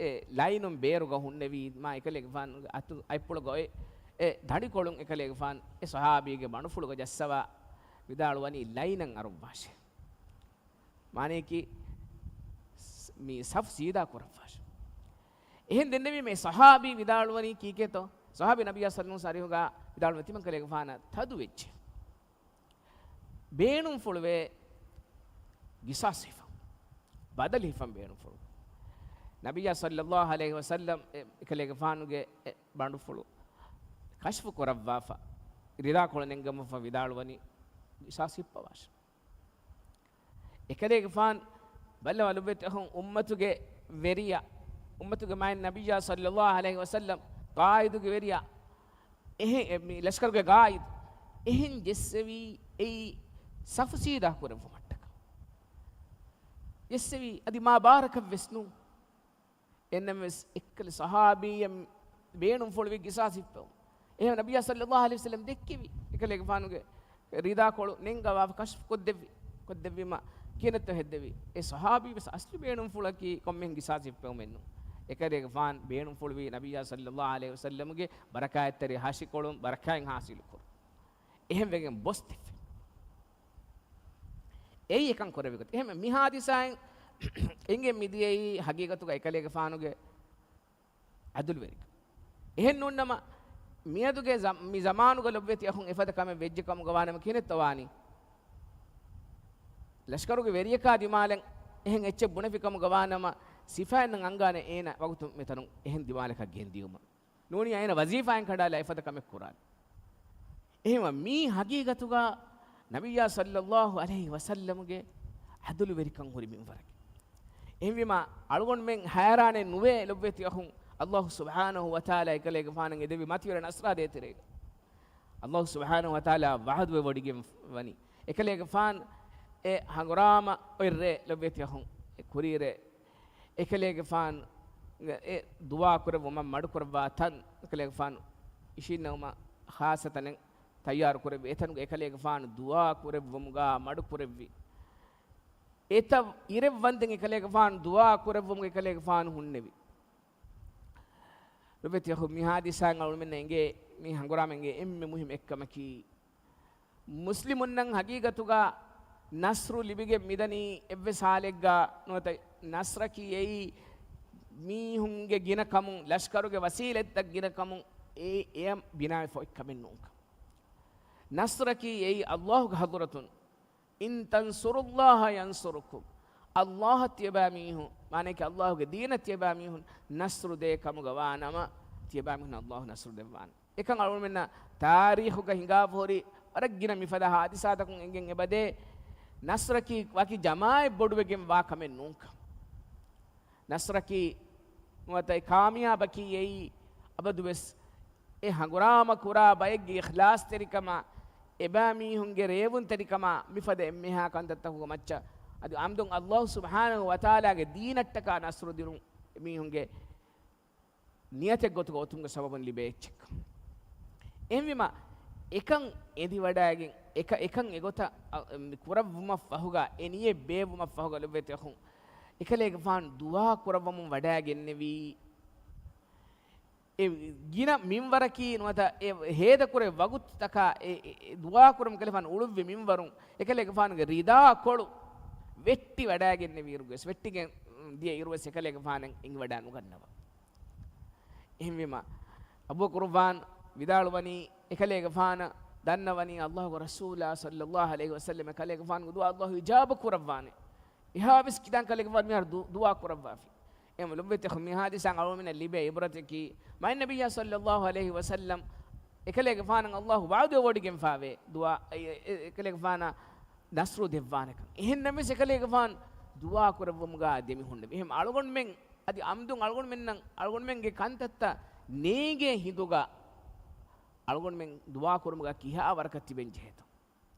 އެ ލައިނުން ބޭރުގަ ހުންނެވީމާ، އެކަލޭގެފާނުގެ އަތު، އަތްޕުޅުގަ އޮތް އެ ދަނޑިކޮޅުން އެކަލޭގެފާނު އެ ޞަޙާބީގެ ބަނޑުފުޅުގަ ޖައްސަވާ ވިދާޅުވަނީ، ލައިނަށް އަރުއްވާށޭ. މާނަޔަކީ، ސް، މި ސަފް ސީދާ ކުރައްވާށޭ. އެހެން ދެންނެވީމަ އެ ޞަޙާބީ ވިދާޅުވަނީ ކީކޭތޯ؟ ޞަޙާބީ ނަބިއްޔާ ޞައްލައްލާހު ޢަލައިހި ވަސައްލަމަށް ވިދާޅުވަނީ، ތިމަން ކަލޭގެފާނަށް ތަދު ވެއްޖެ. ބޭނުންފުޅުވޭ ގިސާސް ހިފަން. ބަދަލު ހިފަން ބޭނުންފުޅު. ނަބިއްޔާ ޞައްލައްލާހު ޢަލައިހި ވަސައްލަމް އެ، އެކަލޭގެފާނުގެ އެ ބަނޑުފުޅު ކަޝްފު ކުރައްވާފަ، ރިދާކޮޅު ނެންގަމަފަ ވިދާޅުވަނީ، ގިސާސް ހިއްޕަވާށޭ. އެކަލޭގެފާނު ބައްލަވާ ލޮބުވެތި އަޚުން، އުއްމަތުގެ ވެރިޔާ، އުއްމަތުގެ މާތް ނަބިއްޔާ ޞައްލައްލާހު ޢަލައިހި ވަސައްލަމް، ޤާއިދުގެ ވެރިޔާ، އެހެން، އެ، މި ލަޝްކަރުގެ ޤާއިދު، އެހެން ޖެއްސެވީ އެއީ ސަފު ސީދާ ކުރެއްވުމަށްޓަކާ. ޖެއްސެވީ އަދި މާ ބާރަކަށްވެސް ނޫން. އެންނަމަވެސް އެއްކަލަ ޞަޙާބީއަށް ބޭނުންފުޅުވި ގިސާސް ހިއްޕެވުން. އެހެން ނަބިއްޔާ ޞައްލައްލާހު ޢަލައިހި ވަސައްލަމް ދެއްކެވި އެކަލޭގެފާނުގެ ރިދާކޮޅު ނެންގަވާފަ ކަޝްފު ކޮށްދެއްވި، ކޮށްދެއްވީމަ ކިހިނެއްތޯ ހެއްދެވީ؟ އެ ޞަޙާބީ ވެސް އަސްލު ބޭނުންފުޅަކީ ކޮންމެހެން ގިސާސް ހިއްޕެވުމެއްނު. އެކަލޭގެފާނު ބޭނުންފުޅުވީ ނަބިއްޔާ ޞައްލައްލާހު ޢަލައިހި ވަސައްލަމުގެ ބަރަކާތްތެރި ހަށިކޮޅުން ބަރަކާތް ހާސިލުކުރުން. އެހެންވެގެން ބޮސްތިފި. އެއީ އެކަން ކުރެއްވި ގޮތް. އެހެން މި ހާދިސާއިން އެނގެން މިދިޔައީ ހަގީގަތުގަ އެކަލޭގެފާނުގެ އަދުލުވެރިކަން. އެހެން ނޫންނަމަ، މިއަދުގެ ޒަ، މި ޒަމާނުގަ ލޮބުވެތި އަޚުން އެފަދަ ކަމެއް ވެއްޖެ ކަމުގަ ވާނަމަ ކިހިނެއްތޯ ވާނީ؟ ލަޝްކަރުގެ ވެރިޔަކާ ދިމާލަށް އެހެން އެއްޗެއް ބުނެފި ކަމުގަ ވާނަމަ، ސިފައިންނަށް އަންގާނެ އޭނަ ވަގުތު މިތަނުން އެހެން ދިމާލަކަށް ގެންދިޔުމަށް. ނޫނީ އޭނަ ވަޒީފާއިން ކަނޑާލާ އެފަދަ ކަމެއް ކުރާނެ. އެހެންވީމަ މީ ހަގީގަތުގަ ނަބިއްޔާ ޞައްލައްލާހު ޢަލައިހި ވަސައްލަމުގެ އަދުލުވެރިކަން ހުރި މިންވަރަކީ. އެހެންވީމަ އަޅުގަނޑުމެން ހައިރާނެއް ނުވޭ ލޮބުވެތި އަޚުން، އައްލާހު ސުބްޙާނަހު ވަތަޢާލާ އެކަލޭގެފާނަށް އެދެވި މަތިވެރި ނަޞްރާ ދޭތެރޭގަ. އައްލާހު ސުބްޙާނަހު ވަތަޢާލާ ވަޢުދުވެވޮޑިގެން ވަނީ. އެކަލޭގެފާނު އެ ހަނގުރާމަ އޮތް ރޭ ލޮބުވެތި އަޚުން، އެ ކުރީ ރޭ. އެކަލޭގެފާނު އެ ދުޢާ ކުރެއްވުމަށް މަޑުކުރައްވާ ތަން އެކަލޭގެފާނު އިށީންނެވުމަށް ޚާއްޞަ ތަނެއް ތައްޔާރު ކުރެއްވި. އެތަނުގަ އެކަލޭގެފާނު ދުޢާ ކުރެއްވުމުގަ މަޑުކުރެއްވި. އެތައް އިރެއް ވަންދެން އެކަލޭގެފާނު ދުޢާ ކުރެއްވުމުގަ އެކަލޭގެފާނު ހުންނެވި. ލޮބުވެތި އަޚުން، މި ހާދިސާއިން އަޅުމެންނަށް އެނގޭ، މި ހަނގުރާމަ އެނގޭ އެންމެ މުހިއްމު އެއްކަމަކީ، މުސްލިމުންނަށް ހަގީގަތުގަ ނަޞްރު ލިބިގެން މިދަނީ އެއްވެސް ހާލެއްގަ ނުވަތަ، ނަޞްރަކީ އެއީ މީހުންގެ ގިނަކަމުން، ލަޝްކަރުގެ ވަސީލަތްތައް ގިނަކަމުން އެ، އެއަށް ބިނާވެފަ އޮތް ކަމެއް ނޫންކަން. ނަޞްރަކީ އެއީ އައްލާހުގެ ޙަޟްރަތުން، إن تنصروا الله ينصركم، އައްލާހަށް ތިޔަބައިމީހުން، މާނައަކީ އައްލާހުގެ ދީނަށް ތިޔަބައިމީހުން ނަޞްރު ދޭ ކަމުގަ ވާނަމަ، ތިޔަބައިމީހުން އައްލާހު ނަޞްރު ދެއްވާނެ. އެކަން އަޅުގަނޑުމެންނަށް ތާރީޚުގަ ހިނގާފަހުރި ވަރަށް ގިނަ މިފަދަ ހާދިސާތަކުން އެނގެން އެބަދޭ، ނަޞްރަކީ ވަކި ޖަމާއެއް ބޮޑުވެގެން ވާ ކަމެއް ނޫންކަން. ނަޞްރަކީ ނުވަތަ އެ ކާމިޔާބަކީ އެއީ އަބަދުވެސް އެ ހަނގުރާމަ ކުރާ ބައެއްގެ އިޚްލާޞްތެރިކަމާ، އެބައިމީހުންގެ ރޭވުންތެރިކަމާ މިފަދަ އެންމެހާ ކަންތައްތަކުގެ މައްޗަށް އަދި އަމްދުން އައްލާހު ސުބްޙާނަހު ވަތަޢާލާގެ ދީނަށްޓަކާ ނަޞްރު ދިނުން އެމީހުންގެ ނިޔަތެއް ގޮތުގަ އޮތުމުގެ ސަބަބުން ލިބޭ އެއްޗެއްކަން. އެހެންވީމަ، އެކަން އެދިވަޑައިގެން، އެކަ-، އެކަން އެގޮތަށް، އަ، އެ، ކުރައްވުމަށްފަހުގަ، އެ ނިޔަތް ބޭއްވުމަށްފަހުގަ ލޮބުވެތި އަޚުން، އެކަލޭގެފާނު ދުޢާ ކުރައްވަމުން ވަޑައިގެންނެވީ. އެ ގިނަ މިންވަރަކީ ނުވަތަ އެ ހޭދަކުރެ ވަގުތުތަކާ އެ، އެ، އެ ދުޢާ ކުރަމުން ކަލޭގެފާނު އުޅުއްވި މިންވަރުން، އެކަލޭގެފާނުގެ ރިދާ ކޮޅު ވެއްޓި ވަޑައިގެންނެވި އިރުގެސް، ވެއްޓިގެން ދިޔަ އިރުވެސް އެކަލޭގެފާނަށް އެނގިވަޑައި ނުގަންނަވާ. އެހެންވީމަ، އަބޫ ޤުރުއްވާން ވިދާޅުވަނީ، އެކަލޭގެފާނަށް ދަންނަވަނީ އައްލާހުގެ ރަސޫލާ ޞައްލައްލާހު ޢަލައިހި ވަސައްލަމް އެކަލޭގެފާނުގެ ދުޢާ އައްލާހު އިޖާބަ ކުރައްވާނެ. އެހާވެސް ކިތާން ކަލޭގެފާނު މިހާރު ދު-، ދުޢާ ކުރައްވާފި. އެހެން ލޮބުވެތި އަޚުން، މި ޙާދިސާއިން އަޅުގަނޑުމެންނަށް ލިބޭ ޢިބްރަތަކީ، މާތް ނަބިއްޔާ ޞައްލައްލާހު ޢަލައިހި ވަސައްލަމް އެކަލޭގެފާނަށް އައްލާހު ވަޢުދުވެވޮޑިގެންފާވޭ ދުޢާ، އެ-، އެ-، އެ-، އެކަލޭގެފާނަށް ނަޞްރު ދެއްވާނެކަން. އެހެންނަމަވެސް އެކަލޭގެފާނު ދުޢާ ކުރެއްވުމުގަ ދެމިހުންނެވި. އެހެން އަޅުގަނޑުމެން އަދި އަމްދުން އަޅުގަނޑުމެންނަށް، އަޅުގަނޑުމެންގެ ކަންތައްތައް ނޭނގޭ ހިނދުގަ އަޅުގަނޑުމެން ދުޢާ ކުރުމުގަ ކިހާ ވަރަކަށް ތިބެން ޖެހޭތޯ؟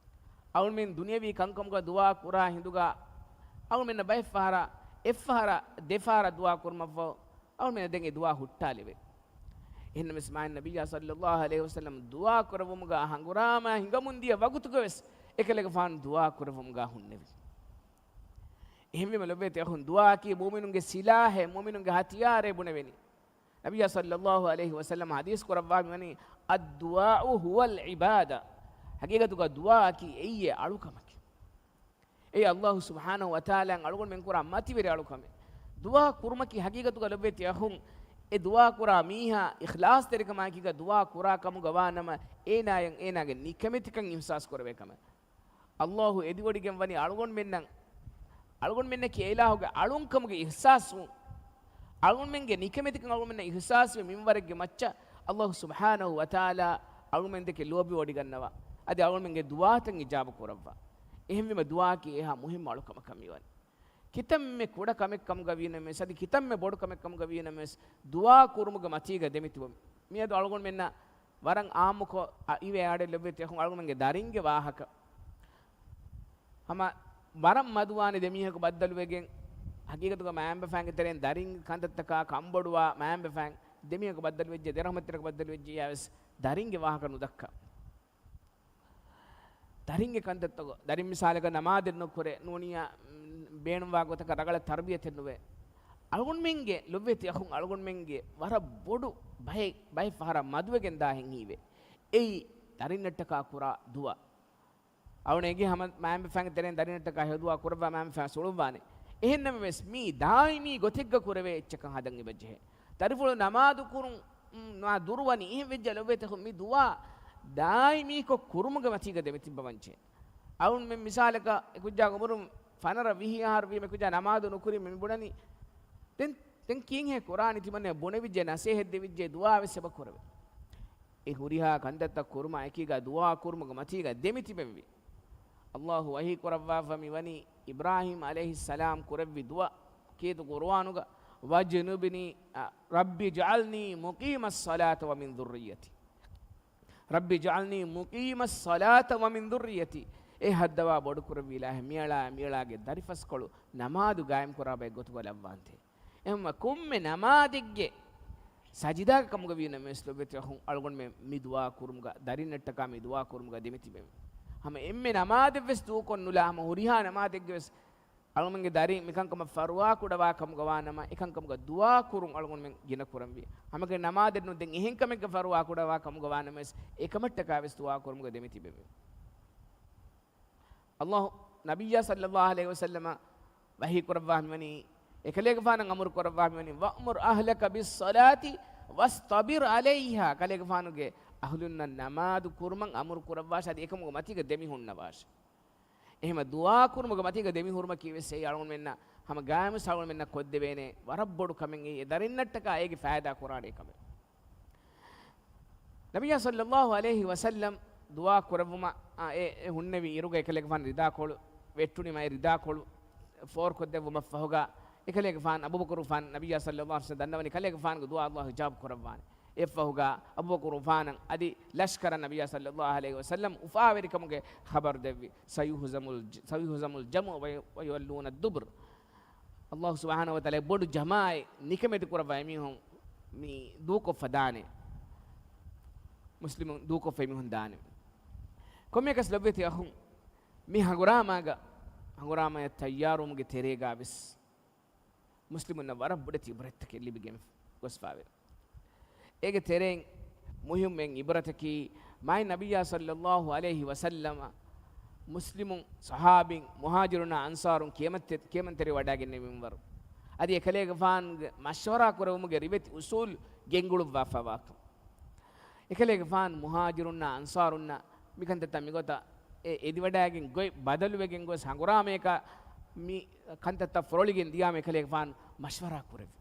އަޅުގަނޑުމެން ދުނިޔަވީ ކަންކަމުގަ ދުޢާ ކުރާ ހިނދުގަ އަޅުގަނޑުމެންނަށް ބައެއް ފަހަރަށް، އެއްފަހަރަށް ދެފަހަރަށް ދުޢާ ކުރުމަށްފަހު އަޅުގަނޑުމެންނަށް ދެން އެ ދުޢާ ހުއްޓާލެވޭ. އެހެންނަމަވެސް މާތް ނަބިއްޔާ ޞައްލައްލާހު ޢަލައިހި ވަސައްލަމް ދުޢާ ކުރެއްވުމުގަ ހަނގުރާމަ ހިނގަމުން ދިޔަ ވަގުތުގަވެސް އެކަލޭގެފާނު ދުޢާ ކުރެއްވުމުގަ ހުންނެވި. އެހެންވީމަ ލޮބުވެތި އަޚުން، ދުޢާއަކީ މުއުމިނުންގެ ސިލާހެއް، މުއުމިނުންގެ ހަތިޔާރެއް ބުނެވެނީ. ނަބިއްޔާ ޞައްލައްލާހު ޢަލައިހި ވަސައްލަމް ޙަދީޘް ކުރައްވާ މިވަނީ، "الدعاء هو العبادة." ޙަޤީޤަތުގަ ދުޢާއަކީ އެއީ އެ އަޅުކަމަކީ. އެއީ އައްލާހު ސުބްޙާނަހު ވަތަޢާލާއަށް އަޅުގަނޑުމެން ކުރާ މަތިވެރި އަޅުކަމެއް. ދުޢާ ކުރުމަކީ ޙަޤީޤަތުގަ ލޮބުވެތި އަޚުން، އެ ދުޢާ ކުރާ މީހާ އިޚްލާޞްތެރިކަމާއެކީގަ ދުޢާ ކުރާ ކަމުގަ ވާ ނަމަ، އޭނާއަށް އޭނާގެ ނިކަމެތިކަން އިޙްސާސް ކުރެވޭ ކަމެއް. އައްލާހު އެދިވޮޑިގެން ވަނީ އަޅުގަނޑުމެންނަށް، އަޅުގަނޑުމެންނަކީ އެ އިލާހުގެ އަޅުންކަމުގެ އިޙްސާސްވުން، އަޅުގަނޑުމެންގެ ނިކަމެތިކަން އަޅުގަނޑުމެންނަށް އިޙްސާސްވި މިންވަރެއްގެ މައްޗަށް އައްލާހު ސުބްޙާނަހު ވަތަޢާލާ އަޅުގަނޑުމެން ދެކެ ލޯބިވޮޑިގަންނަވާ. އަދި އަޅުގަނޑުމެންގެ ދުޢާތައް އިޖާބަ ކުރައްވާ. އެހެންވީމަ ދުޢާއަކީ އެހާ މުހިއްމު އަޅުކަމަކަށް މިވަނީ. ކިތަންމެ ކުޑަ ކަމެއް ކަމުގަ ވީނަމަވެސް، އަދި ކިތަންމެ ބޮޑު ކަމެއް ކަމުގަ ވީނަމަވެސް، ދުޢާ ކުރުމުގެ މަތީގަ ދެމިތިބުން. މިއަދު އަޅުގަނޑުމެންނަށް ވަރަށް އާއްމުކޮށް، އަ، އިވޭ އާޑެއް ލޮބުވެތި އަޚުން އަޅުގަނޑުމެންގެ ދަރިންގެ ވާހަކަ. ހަމަ ވަރަށް މަދުވާނެ ދެމީހަކު ބައްދަލުވެގެން، ޙަޤީޤަތުގަ މައިންބަފައިންގެ ތެރެއިން ދަރިންގެ ކަންތައްތަކާ ކަންބޮޑުވާ މައިންބަފައިން ދެމީހަކު ބައްދަލުވެއްޖެ، ދެރަހުމަތްތެރިކަ ބައްދަލުވެއްޖެ، އެއާވެސް ދަރިންގެ ވާހަކަ ނުދައްކާ. ދަރިންގެ ކަންތައްތަކު، ދަރިން މިސާލަކަށް ނަމާދެއް ނުކުރޭ، ނޫނިއްޔާ، މް، ބޭނުންވާ ގޮތަކަށް ރަނގަޅަށް ތަރުބިޔަތެއް ނުވޭ. އަޅުގަނޑުމެންގެ ލޮބުވެތި އަޚުން އަޅުގަނޑުމެންގެ ވަރަށް ބޮޑު ބައެއް، ބައެއް ފަހަރަށް މަދުވެގެން ދާހެން ހީވޭ. އެއީ ދަރިންނަށްޓަކާ ކުރާ ދުޢާ. އަޅުގަނޑު އެނގޭ ހަމަ މައިންބަފައިންގެ ތެރެއިން ދަރިންނަށްޓަކާ ހެޔޮ ދުޢާ ކުރައްވާ މައިންބަފައިން އުޅުއްވާނެ. އެހެންނަމަވެސް މީ ދާއިމީ ގޮތެއްގަ ކުރެވޭ އެއްޗަކަށް ހަދަން އެބަޖެހޭ. ދަރިފުޅު ނަމާދު ކުރުން، މް، ނާ ދުރުވަނީ. އެހެން ވެއްޖެ ލޮބުވެތި އަޚުން މި ދުޢާ ދާއިމީކޮށް ކުރުމުގެ މަތީގަ ދެމިތިއްބަވަންޖެހޭ. އަޅުގަނޑުމެން މިސާލަކަށް އެކުއްޖާގެ އުމުރުން ފަނަރަ ވިހި އަހަރު ވީމަ އެކުއްޖާ ނަމާދު ނުކުރީމަ މި ބުނަނީ، ދެން، ދެން ކީއްހޭ ކުރާނީ؟ ތިމަންނަ ބުނެވިއްޖެ، ނަސޭހަތް ދެވިއްޖެ، ދުޢާވެސް އެބަ ކުރެވޭ. އެ ހުރިހާ ކަންތައްތައް ކުރުމާ އެކީގަ ދުޢާ ކުރުމުގެ މަތީގަ ދެމިތިބެންވީ. އައްލާހު ވަޙީ ކުރައްވާފަ މިވަނީ އިބްރާހީމް ޢަލައިހިއްސަލާމް ކުރެއްވި ދުޢާ ކީރިތި ޤުރުއާނުގަ، "واجنبني، رب اجعلني مقيم الصلاة ومن ذريتي. رب اجعلني مقيم الصلاة ومن ذريتي." އެ ހައްދަވާ ބޮޑުކުރެއްވި އިލާހޭ، މިއަޅާ، މިއަޅާގެ ދަރިފަސްކޮޅު ނަމާދު ގާއިމްކުރާ ބައެއް ގޮތުގަ ލައްވާންތޭ. އެހެންވީމަ ކޮންމެ ނަމާދެއްގެ ސަޖިދާގެ ކަމުގަ ވީނަމަވެސް ލޮބުވެތި އަޚުން އަޅުގަނޑުމެން މި ދުޢާ ކުރުމުގަ، ދަރިންނަށްޓަކާ މި ދުޢާ ކުރުމުގަ ދެމިތިބެން. ހަމަ އެންމެ ނަމާދެއްވެސް ދޫކޮށްނުލާ، ހަމަ ހުރިހާ ނަމާދެއްގެވެސް އަޅުގަނޑުމެންގެ ދަރިން މިކަންކަމަށް ފަރުވާ ކުޑަވާ ކަމުގަ ވާނަމަ، އެކަންކަމުގަ ދުޢާ ކުރުން އަޅުގަނޑުމެން ގިނަ ކުރަންވީ. ހަމައެކަނި ނަމާދެއް ނޫން، ދެން އެހެން ކަމެއްގަ ފަރުވާ ކުޑަވާ ކަމުގަ ވާނަމަވެސް، އެކަމަށްޓަކާވެސް ދުޢާ ކުރުމުގަ ދެމިތިބެވޭ. އައްލާހު ނަބިއްޔާ ޞައްލައްލާހު ޢަލައިހި ވަސައްލަމަ ވަޙީ ކުރައްވާ މިވަނީ، އެކަލޭގެފާނަށް އަމުރު ކުރައްވާ މިވަނީ، "وأمر أهلك بالصلاة واصطبر عليها." ކަލޭގެފާނުގެ އަހުލުންނަށް ނަމާދު ކުރުމަށް އަމުރު ކުރައްވާށޭ، އަދި އެކަމުގެ މަތީގަ ދެމިހުންނަވާށޭ. އެހެންމަ ދުޢާ ކުރުމުގެ މަތީގަ ދެމިހުރުމަކީ ވެސް އެއީ އަޅުގަނޑުމެންނަށް ހަމަ ގާއިމުވެސް އަޅުގަނޑުމެންނަށް ކޮށްދެވޭނެ ވަރަށް ބޮޑު ކަމެއް. އެއީ ދަރިންނަށްޓަކާ އޭގެ ފައިދާ ކުރާނެ ކަމެއް. ނަބިއްޔާ ޞައްލައްލާހު ޢަލައިހި ވަސައްލަމް ދުޢާ ކުރެއްވުމަށް، އާ، އެ، އެ ހުންނެވި އިރުގަ އެކަލޭގެފާނު ރިދާކޮޅު ވެއްޓުނިމަ، އެ ރިދާކޮޅު ފޯރުކޮށްދެއްވުމަށްފަހުގަ، އެކަލޭގެފާނު އަބޫބަކުރުފާން ނަބިއްޔާ ޞައްލައްލާހު ޢަލައިހި ވަސައްލަމް ދަންނަވަނީ ކަލޭގެފާނުގެ ދުޢާ ﷲ އިޖާބަ ކުރައްވާނެ. އެއަށްފަހުގަ އަބޫބަކުރުފާނަށް އަދި ލަޝްކަރަށް ނަބިއްޔާ ޞައްލައްލާހު ޢަލައިހި ވަސައްލަމް އުފާވެރިކަމުގެ ޚަބަރު ދެއްވި، "سيهزم الج-، سيهزم الجمع وي-، ويولون الدبر." ﷲ ސުބްޙާނަހޫ ވަތަޢާލާ ބޮޑު ޖަމާޢަތް ނިކަމެތި ކުރައްވާ އެމީހުން މި ދޫކޮށްފަ ދާނެ. މުސްލިމުން ދޫކޮށްފަ އެމީހުން ދާނެ. ކޮންމެއަކަސް ލޮބުވެތި އަޚުން، މި ހަނގުރާމާގަ، ހަނގުރާމަޔަށް ތައްޔާރުވުމުގެ ތެރޭގަ ވެސް މުސްލިމުންނަށް ވަރަށް ބޮޑެތި ޢިބްރަތްތަކެއް ލިބިގެން ގޮސްފާވޭ. އޭގެ ތެރެއިން މުހިއްމު އެއް ޢިބްރަތަކީ، މާތް ނަބިއްޔާ ޞައްލައްލާހު ޢަލައިހި ވަސައްލަމަ މުސްލިމުން، ޞަޙާބީން، މުހާޖިރުންނާ އަންޞާރުން ކިޔަމަންތެ-، ކިޔަމަންތެރިވެވަޑައިގެންނެވި މިންވަރު. އަދި އެކަލޭގެފާނުގެ މަޝްވަރާ ކުރެވުމުގެ ރިވެތި އުޞޫލު ގެންގުޅުއްވާފަވާކަން. އެކަލޭގެފާނު މުހާޖިރުންނާ އަންޞާރުންނަށް މި ކަންތައްތައް މިގޮތަށް އެ އެދިވަޑައިގެން ގޮތް ބަދަލުވެގެން ގޮސް ހަނގުރާމަޔަކަށް މި ކަންތައްތައް ފޮރޮޅިގެން ދިޔާމަ އެކަލޭގެފާނު މަޝްވަރާ ކުރެއްވި.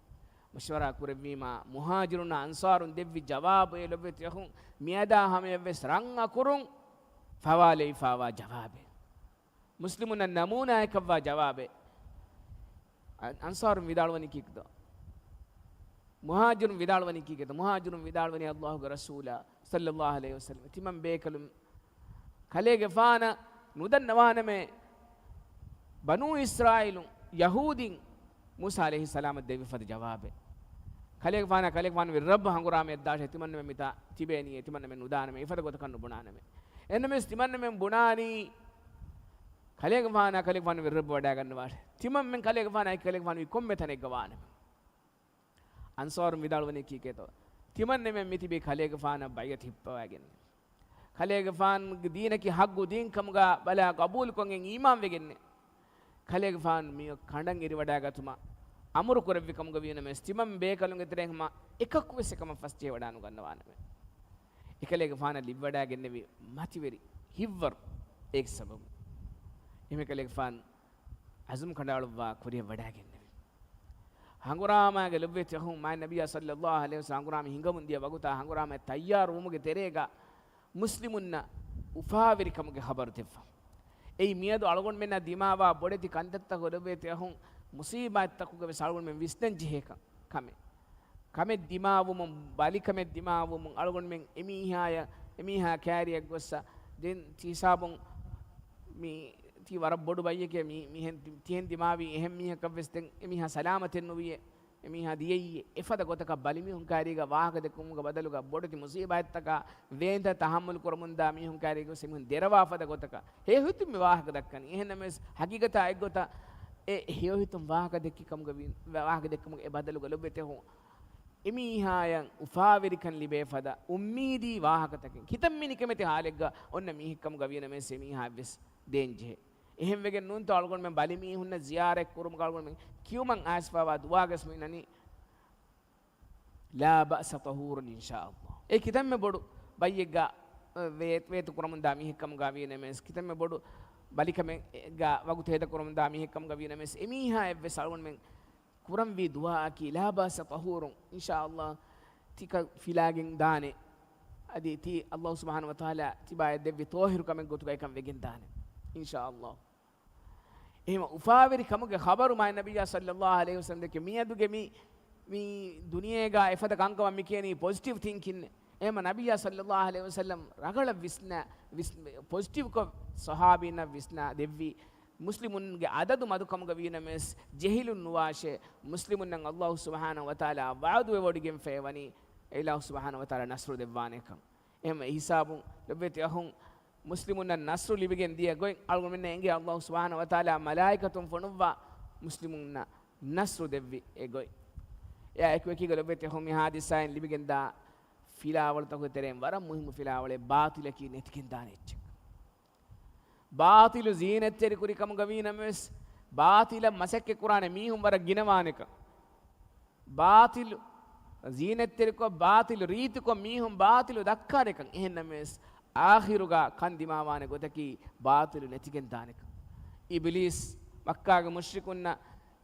މަޝްވަރާ ކުރެއްވީމާ، މުހާޖިރުންނާ އަންޞާރުން ދެއްވި ޖަވާބު އެ ލޮބުވެތި އަޚުން މިއަދާ ހަމަޔަށްވެސް ރަން އަކުރުން ފަވާލެވިފާވާ ޖަވާބެއް. މުސްލިމުންނަށް ނަމޫނާއަކަށްވާ ޖަވާބެއް. އަ-، އަންޞާރުން ވިދާޅުވަނީ ކީކޭތޯ؟ މުހާޖިރުން ވިދާޅުވަނީ ކީކޭތޯ؟ މުހާޖިރުން ވިދާޅުވަނީ ﷲގެ ރަސޫލާ ޞައްލައްލާހު ޢަލައިހި ވަސައްލަމް، ތިމަން ބޭކަލުން ކަލޭގެފާނަށް ނުދަންނަވާނަމޭ، ބަނޫ އިސްރާއީލުން ޔަހޫދީން މޫސާ ޢަލައިހިއްސަލާމަށް ދެއްވި ފަދަ ޖަވާބެއް. ކަލޭގެފާނަށް ކަލޭގެފާނުގެ ރައްބު ހަނގުރާމަޔަށް ދާށޭ، ތިމަންނަމެން މިތާ ތިބޭނީ، ތިމަންނަމެން ނުދާނަމޭ، އެފަދަ ގޮތަކަށް ނުބުނާނަމޭ. އެހެންނަމަވެސް ތިމަންނަމެން ބުނާނީ، ކަލޭގެފާނާ ކަލޭގެފާނުގެ ރައްބު ވަޑައިގަންނަވާށޭ. ތިމަންމެން ކަލޭގެފާނާ އެކީ ކަލޭގެފާނު މި ކޮންމެ ތަނެއްގަ ވާނަމޭ. އަންޞާރުން ވިދާޅުވަނީ ކީކޭތޯ؟ ތިމަންނަމެން މިތިބީ ކަލޭގެފާނަށް ބައިޢަތު ހިއްޕަވައިގެން. ކަލޭގެފާނުގެ ދީނަކީ ޙައްޤު ދީން ކަމުގަ ބަލާ ޤަބޫލުކޮށްގެން އީމާންވެގެންނޭ. ކަލޭގެފާނު މިއޮތް ކަނޑަށް އެރިވަޑައިގަތުމަށް އަމުރު ކުރެއްވި ކަމުގަ ވީނަމަވެސް، ތިމަން ބޭކަލުންގެ ތެރެއިން ހަމަ އެކަކުވެސް އެކަމަށް ފަސްޖެހިވަޑައިނުގަންނަވާނަމޭ. އެކަލޭގެފާނަށް ލިބިވަޑައިގެންނެވި މަތިވެރި ހިތްވަރު އޭގެ ސަބަބުން. އެހެންވެ ކަލޭގެފާނު ޢަޒުމް ކަނޑައަޅުއްވާ ކުރިއަށް ވަޑައިގެންނެވި. ހަނގުރާމާގެ ލޮބުވެތި އަޚުން، މާތް ނަބިއްޔާ ޞައްލައްލާހު ޢަލައިހި ވަސައްލަމް ހަނގުރާމަ ހިނގަމުން ދިޔަ ވަގުތާ ހަނގުރާމައަށް ތައްޔާރުވުމުގެ ތެރޭގަ މުސްލިމުންނަށް އުފާވެރިކަމުގެ ޚަބަރު ދެއްވާ. އެއީ މިއަދު އަޅުގަނޑުމެންނަށް ދިމާވާ ބޮޑެތި ކަންތައްތަކުގެ ލޮބުވެތި އަޚުން، މުޞީބާތްތަކުގަ ވެސް އަޅުގަނޑުމެން ވިސްނަން ޖެހޭ ކަ-، ކަމެއް. ކަމެއް ދިމާވުމުން، ބަލިކަމެއް ދިމާވުމުން އަޅުގަނޑުމެން އެމީހާޔަށް، އެމީހާ ކައިރިއަށް ގޮއްސަ، ދެން ތި ހިސާބުން މި ތީ ވަރަށް ބޮޑު ބައްޔެކޭ، މި-، މިހެން ތި-، ތިހެން ދިމާވީ އެހެން މީހަކަށްވެސް ދެން އެމީހާ ސަލާމަތެއް ނުވިއޭ. އެމީހާ ދިޔައީ އެފަދަ ގޮތަކަށް ބަލިމީހުން ކައިރީގަ ވާހަކަ ދެއްކުމުގެ ބަދަލުގަ ބޮޑެތި މުޞީބާތްތަކާ ވޭންތައް ތަޙައްމަލު ކުރަމުންދާ މީހުން ކައިރީގަ ވެސް އެމީހުން ދެރަވާ ފަދަ ގޮތަކަށް ހެޔޮހިތުން މި ވާހަކަ ދައްކަނީ. އެހެންނަމަވެސް ހަގީގަތާ އެއްގޮތަށް އެ ހެޔޮހިތުން ވާހަކަ ދެއްކި ކަމުގަ ވީ-، ވާހަކަ ދެއްކުމުގެ އެ ބަދަލުގަ ލޮބުވެތި އަޚުން، އެމީހާޔަށް އުފާވެރިކަން ލިބޭ ފަދަ އުއްމީދީ ވާހަކަތަކެއް. ކިތަންމެ ނިކަމެތި ޙާލެއްގަ އޮންނަ މީހެއްކަމުގަ ވީނަމަވެސް އެމީހާއަށްވެސް ދޭން ޖެހޭ. އެހެންވެގެން ނޫންތޯ އަޅުގަނޑުމެން ބަލިމީހުންނަށް ޒިޔާރަތް ކުރުމުގަ އަޅުގަނޑުމެން ކިޔުމަށް އައިސްފައިވާ ދުޢާގަސް މި އިންނަނީ، "لا بأس طهور إن شاء الله." އެ ކިތަންމެ ބޮޑު ބައްޔެއްގަ، އަ، ވޭ-، ވޭތު ކުރަމުންދާ މީހެއްކަމުގަ ވީނަމަވެސް، ކިތަންމެ ބޮޑު ބަލިކަމެއްގަ ވަގުތު ހޭދަ ކުރަމުންދާ މީހެއްކަމުގަ ވީނަމަވެސް، އެމީހާއަށްވެސް އަޅުގަނޑުމެން ކުރަންވީ ދުޢާއަކީ، "لا بأس طهور." އިންޝާﷲ ތިކަން ފިލާގެން ދާނެ. އަދި ތި ﷲ ސުބްޙާނަހޫ ވަތަޢާލާ ތިބާޔަށް ދެއްވި ޠާހިރު ކަމެއް ގޮތުގައިކަން ވެގެން ދާނެ. އިންޝާﷲ. އެހެން އުފާވެރި ކަމުގެ ޚަބަރު މާތް ނަބިއްޔާ ޞައްލައްލާހު ޢަލައިހި ވަސައްލަމް ދެއްކި މިއަދުގެ މި، މި ދުނިޔޭގަ އެފަދަ ކަންކަމަށް މި ކިޔަނީ ޕޮޒިޓިވް ތިންކިން. އެހެން ނަބިއްޔާ ޞައްލައްލާހު ޢަލައިހި ވަސައްލަމް ރަނގަޅަށް ވިސްނާ، ވިސް-، ޕޮޒިޓިވްކޮށް ޞަޙާބީންނަށް ވިސްނާ ދެއްވި. މުސްލިމުންގެ އަދަދު މަދުކަމުގަ ވީނަމަވެސް، ޖެހިލުން ނުވާށޭ، މުސްލިމުންނަށް ﷲ ސުބްޙާނަހޫ ވަތަޢާލާ ވަޢުދުވެވޮޑިގެންފައިވަނީ، އެ އިލާހު ސުބްޙާނަހޫ ވަތަޢާލާ ނަޞްރު ދެއްވާނެކަން. އެހެން ހިސާބުން ލޮބުވެތި އަޚުން، މުސްލިމުންނަށް ނަޞްރު ލިބިގެން ދިޔަ ގޮތް އަޅުގަނޑުމެންނަށް އެނގޭ ﷲ ސުބްޙާނަހޫ ވަތަޢާލާ މަލާއިކަތުން ފޮނުއްވާ މުސްލިމުންނަށް ނަޞްރު ދެއްވި އެ ގޮތް. އެއާ އެކުއެކީގަ ލޮބުވެތި އަޚުން، މި ޙާދިސާއިން ލިބިގެންދާ ފިލާވަޅުތަކުގެ ތެރެއިން ވަރަށް މުހިއްމު ފިލާވަޅެއް ބާޠިލަކީ ނެތިގެންދާނެ އެއްޗެއް. ބާޠިލު ޒީނަތްތެރިކުރި ކަމުގަ ވީނަމަވެސް، ބާޠިލަށް މަސައްކަތް ކުރާނެ މީހުން ވަރަށް ގިނަވާނެކަން. ބާޠިލު ޒީނަތްތެރިކޮށް، ބާޠިލު ރީތިކޮށް، މީހުން ބާޠިލު ދައްކާނެކަން. އެހެންނަމަވެސް، އާޚިރުގަ ކަން ދިމާވާނެ ގޮތަކީ ބާޠިލު ނެތިގެންދާނެކަން. އިބިލީސް މައްކާގެ މުޝްރިކުންނަށް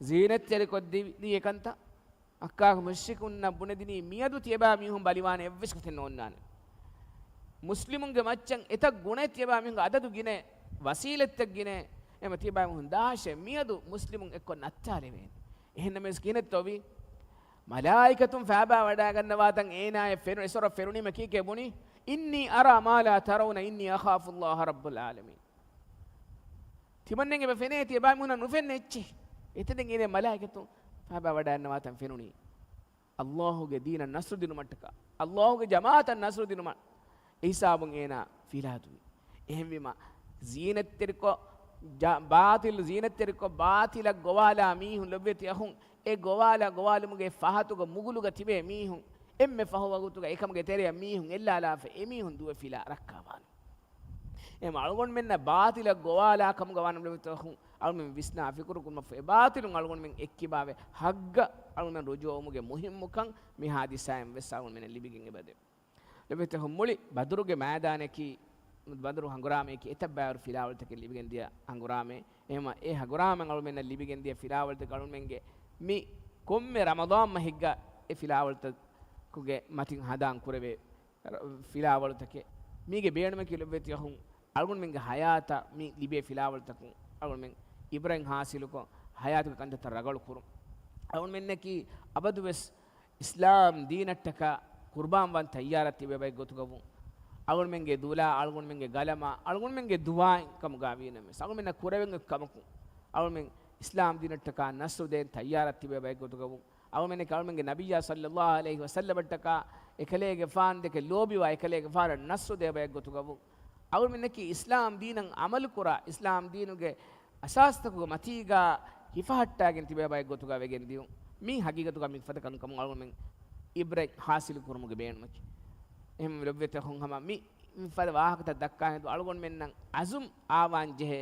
ޒީނަތްތެރިކޮށްދި-، ދިޔަ ކަންތައް. މައްކާގެ މުޝްރިކުންނަށް ބުނެދިނީ، މިއަދު ތިޔަބައިމީހުން ބަލިވާނެ އެއްވެސް ގޮތެއް ނޯންނާނެ. މުސްލިމުންގެ މައްޗަށް އެތައް ގުނައެއް ތިޔަބާ މީހުންގެ އަދަދު ގިނަ، ވަސީލަތްތައް ގިނަ، އެމަ ތިޔަބާ މީހުން ދާށޭ މިއަދު މުސްލިމުން އެއްކޮށް ނައްތާލެވޭނެ. އެހެންނަމަވެސް ކިހިނެއްތޯވީ؟ މަލާއިކަތުން ފާބާ ވަޑާގަންނަވާތަން އޭނާއަށް ފެނު، އެސޮރަށް ފެނުނީމަ ކީކޭ ބުނީ؟ "إني أرى ما لا ترون إني أخاف الله رب العالمين." ތިމަންނެން އެބަ ފެނޭ ތިޔަބާ މީހުނަށް ނުފެންނަ އެއްޗެއް. އެތަނެއް އޭނާ މަލާއިކަތުން ފާބާ ވަޑާގަންނަވާތަން ފެނުނީ. އައްލާހުގެ ދީނަށް ނަސްރު ދިނުމަށްޓަކާ، އައްލާހުގެ ޖަމާއަތަށް ނަސްރު ދިނުމަށް އެ ހިސާބުން އޭނާ ފިލާދުވި. އެހެންވީމަ، ޒީނަތްތެރިކޮށް، ޖާ-، ބާތިލް ޒީނަތްތެރިކޮށް، ބާތިލަށް ގޮވާލާ މީހުން ލޮބުވެތި އަޚުން، އެ ގޮވާލާ ގޮވާލުމުގެ ފަހަތުގަ މުގުލުގަ ތިބޭ މީހުން، އެންމެ ފަހު ވަގުތުގަ އެކަމުގެ ތެރެއަށް މީހުން އެއްލާލާފަ، އެ މީހުން ދުވެފިލާ ރައްކާވާނެ. އެހެން އަޅުގަނޑުމެންނަށް ބާތިލަށް ގޮވާލާ ކަމުގަ ވާނަމަ ލޮބުވެތި އަޚުން، އަޅުމެން ވިސްނާ ފިކުރު ކުރުމަށް އެ ބާތިލުން އަޅުގަނޑުމެން އެއްކިބާވެ ހައްގަށް އަޅުމެން ރުޖޫޢަވުމުގެ މުހިއްމުކަން މި ހާދިސާއިން ވެސް އަޅުގަނޑުމެންނަށް ލިބިގެން އެބަދޭ. ލޮބުވެތި އަޚުން، މުޅި ބަދުރުގެ މައިދާނަކީ، ބަދުރު ހަނގުރާމަޔަކީ އެތައް ބައިވަރު ފިލާވަޅުތަކެއް ލިބިގެން ދިޔަ ހަނގުރާމައެއް. އެހެންވީމަ، އެ ހަނގުރާމައިން އަޅުމެންނަށް ލިބިގެން ދިޔަ ފިލާވަޅުތަކަށް އަޅުމެންގެ މި ކޮންމެ ރަމަޟާން މަހެއްގަ އެ ފިލާވަޅުތަކުގެ މަތިން ހަނދާން ކުރެވޭ ފިލާވަޅުތަކެއް. މީގެ ބޭނުމަކީ ލޮބުވެތި އަޚުން، އަޅުގަނޑުމެންގެ ހަޔާތަށް މި ލިބޭ ފިލާވަޅުތަކުން އަޅުގަނޑުމެން އިބްރަތް ހާސިލުކޮށް، ހަޔާތުގެ ކަންތައްތައް ރަނގަޅު ކުރުން. އަޅުގަނޑުމެންނަކީ އަބަދުވެސް އިސްލާމް ދީނަށްޓަކާ ޤުރްބާންވާން ތައްޔާރަށް ތިބޭ ބައެއް ގޮތުގަވުން، އަޅުގަނޑުމެންގެ ދުލާ، އަޅުގަނޑުމެންގެ ގަލަމާ، އަޅުގަނޑުމެންގެ ދުޢާއިން ކަމުގަ ވީނަމަވެސް، އަޅުގަނޑުމެންނަށް ކުރެވެން އޮތް ކަމަކުން އަޅުގަނޑުމެން އިސްލާމް ދީނަށްޓަކާ ނަޞްރު ދޭން ތައްޔާރަށް ތިބޭ ބައެއް ގޮތުގަވުން، އަޅުމެންނަކީ އަޅުމެންގެ ނަބިއްޔާ ޞައްލައްލާހު ޢަލައިހި ވަސައްލަމަށްޓަކާ އެކަލޭގެފާނު ދެކެ ލޯބިވާ އެކަލޭގެފާނަށް ނަޞްރު ދޭ ބައެއް ގޮތުގަވުން، އަޅުމެންނަކީ އިސްލާމް ދީނަށް ޢަމަލުކުރާ، އިސްލާމް ދީނުގެ އަސާސްތަކުގެ މަތީގަ ހިފަހައްޓާގެން ތިބޭ ބައެއް ގޮތުގަ ވެގެން ދިޔުން. މީ ހަގީގަތުގަ މިފަދަ ކަންކަމުން އަޅުގަނޑުމެން ޢިބްރަތް ޙާޞިލު ކުރުމުގެ ބޭނުމަކީ. އެހެން ލޮބުވެތި އަޚުން، ހަމަ މި މިފަދަ ވާހަކަތައް ދައްކާ ހިނދު އަޅުގަނޑުމެންނަށް ޢަޒުމް އާވާން ޖެހޭ.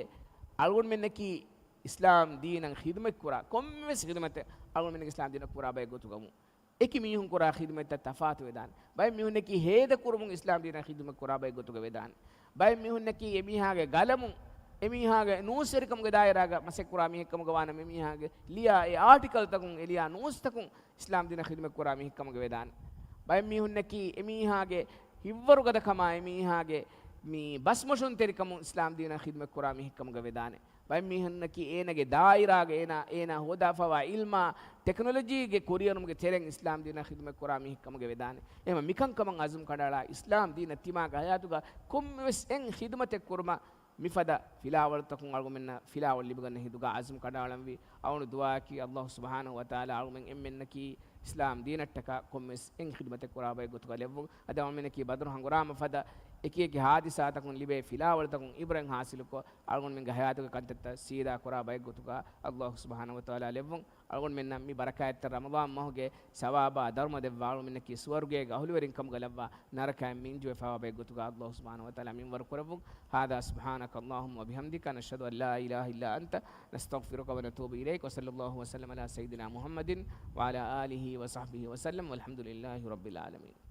އަޅުގަނޑުމެންނަކީ އިސްލާމް ދީނަށް ޚިދުމަތް ކުރާ، ކޮންމެވެސް ޚިދުމަތެއް އަޅުގަނޑުމެން އިސްލާމް ދީނަށް ކުރާ ބައެއް ގޮތުގަވުން. އެކި މީހުން ކުރާ ޚިދުމަތްތައް ތަފާތު ވެދާނެ. ބައެއް މީހުންނަކީ ހޭދަ ކުރުމުން އިސްލާމް ދީނަށް ޚިދުމަތް ކުރާ ބައެއް ގޮތުގަ ވެދާނެ. ބައެއް މީހުންނަކީ އެމީހާގެ ގަލަމުން، އެމީހާގެ ނޫސްވެރިކަމުގެ ދާއިރާގަ މަސައްކަތް ކުރާ މީހެއް ކަމުގަ ވާނަމަ، އެމީހާގެ ލިޔާ އެ އާޓިކަލްތަކުން، އެ ލިޔާ ނޫސްތަކުން އިސްލާމް ދީނަށް ޚިދުމަތް ކުރާ މީހެއް ކަމުގަ ވެދާނެ. ބައެއް މީހުންނަކީ އެމީހާގެ ހިތްވަރުގަދަކަމާ، އެމީހާގެ މި ބަސްމޮށުންތެރިކަމުން އިސްލާމް ދީނަށް ޚިދުމަތް ކުރާ މީހެއް ކަމުގަ ވެދާނެ. ބައެއް މީހުންނަކީ އޭނާގެ ދާއިރާގަ އޭނާ، އޭނާ ހޯދާފަވާ ޢިލްމާ، ޓެކްނޮލޮޖީގެ ކުރިއެރުމުގެ ތެރެއިން އިސްލާމް ދީނަށް ޚިދުމަތް ކުރާ މީހެއް ކަމުގަ ވެދާނެ. އެހެންވީމަ މިކަންކަމަށް ޢަޒުމް ކަނޑައަޅާ، އިސްލާމް ދީނަށް ތިމާގެ ޙަޔާތުގަ ކޮންމެވެސް އެއް ޚިދުމަތެއް ކުރުމަށް މިފަދަ ފިލާވަޅުތަކުން އަޅުގަނޑުމެންނަށް ފިލާވަޅު ލިބިގަންނަ ހިނދުގަ ޢަޒުމް ކަނޑައަޅަންވީ. އަޅުގަނޑު ދުޢާއަކީ ﷲ ސުބްޙާނަހޫ ވަތަޢާލާ އަޅުގަނޑުމެން އެންމެންނަކީ އިސްލާމް ދީނަށްޓަކާ ކޮންމެވެސް އެއް ޚިދުމަތެއް ކުރާ ބައެއް ގޮތުގަ ލެއްވުން. އަދި އަޅުގަނޑުމެންނަކީ ބަދުރު ހަނގުރާމަ ފަދަ އެކި އެކި ޙާދިސާތަކުން ލިބޭ ފިލާވަޅުތަކުން ޢިބްރަތް ޙާޞިލުކޮށް، އަޅުގަނޑުމެންގެ ޙަޔާތުގެ ކަންތައްތައް ސީދާ ކުރާ ބައެއް ގޮތުގަ ﷲ ސުބްޙާނަހޫ ވަތަޢާލާ ލެއްވުން. އަޅުގަނޑުމެންނަށް މި ބަރަކާތްތެރި ރަމަޟާން މަހުގެ ސަވާބާ ދަރުމަ ދެއްވާ، އަޅުގަނޑުމެންނަކީ ސުވަރުގޭގެ އަހުލުވެރިން ކަމުގަ ލައްވާ، ނަރަކައިން މިންޖުވެފަވާ ބައެއް ގޮތުގަ ﷲ ސުބްޙާނަހޫ ވަތަޢާލާ މިންވަރު ކުރެއްވުން. هذا سبحانك اللهم وبحمدك، نشهد أن لا إله إلا أنت، نستغفرك ونتوب إليك، وصلى الله وسلم على سيدنا محمد وعلى آله وصحبه وسلم، والحمد لله رب العالمين.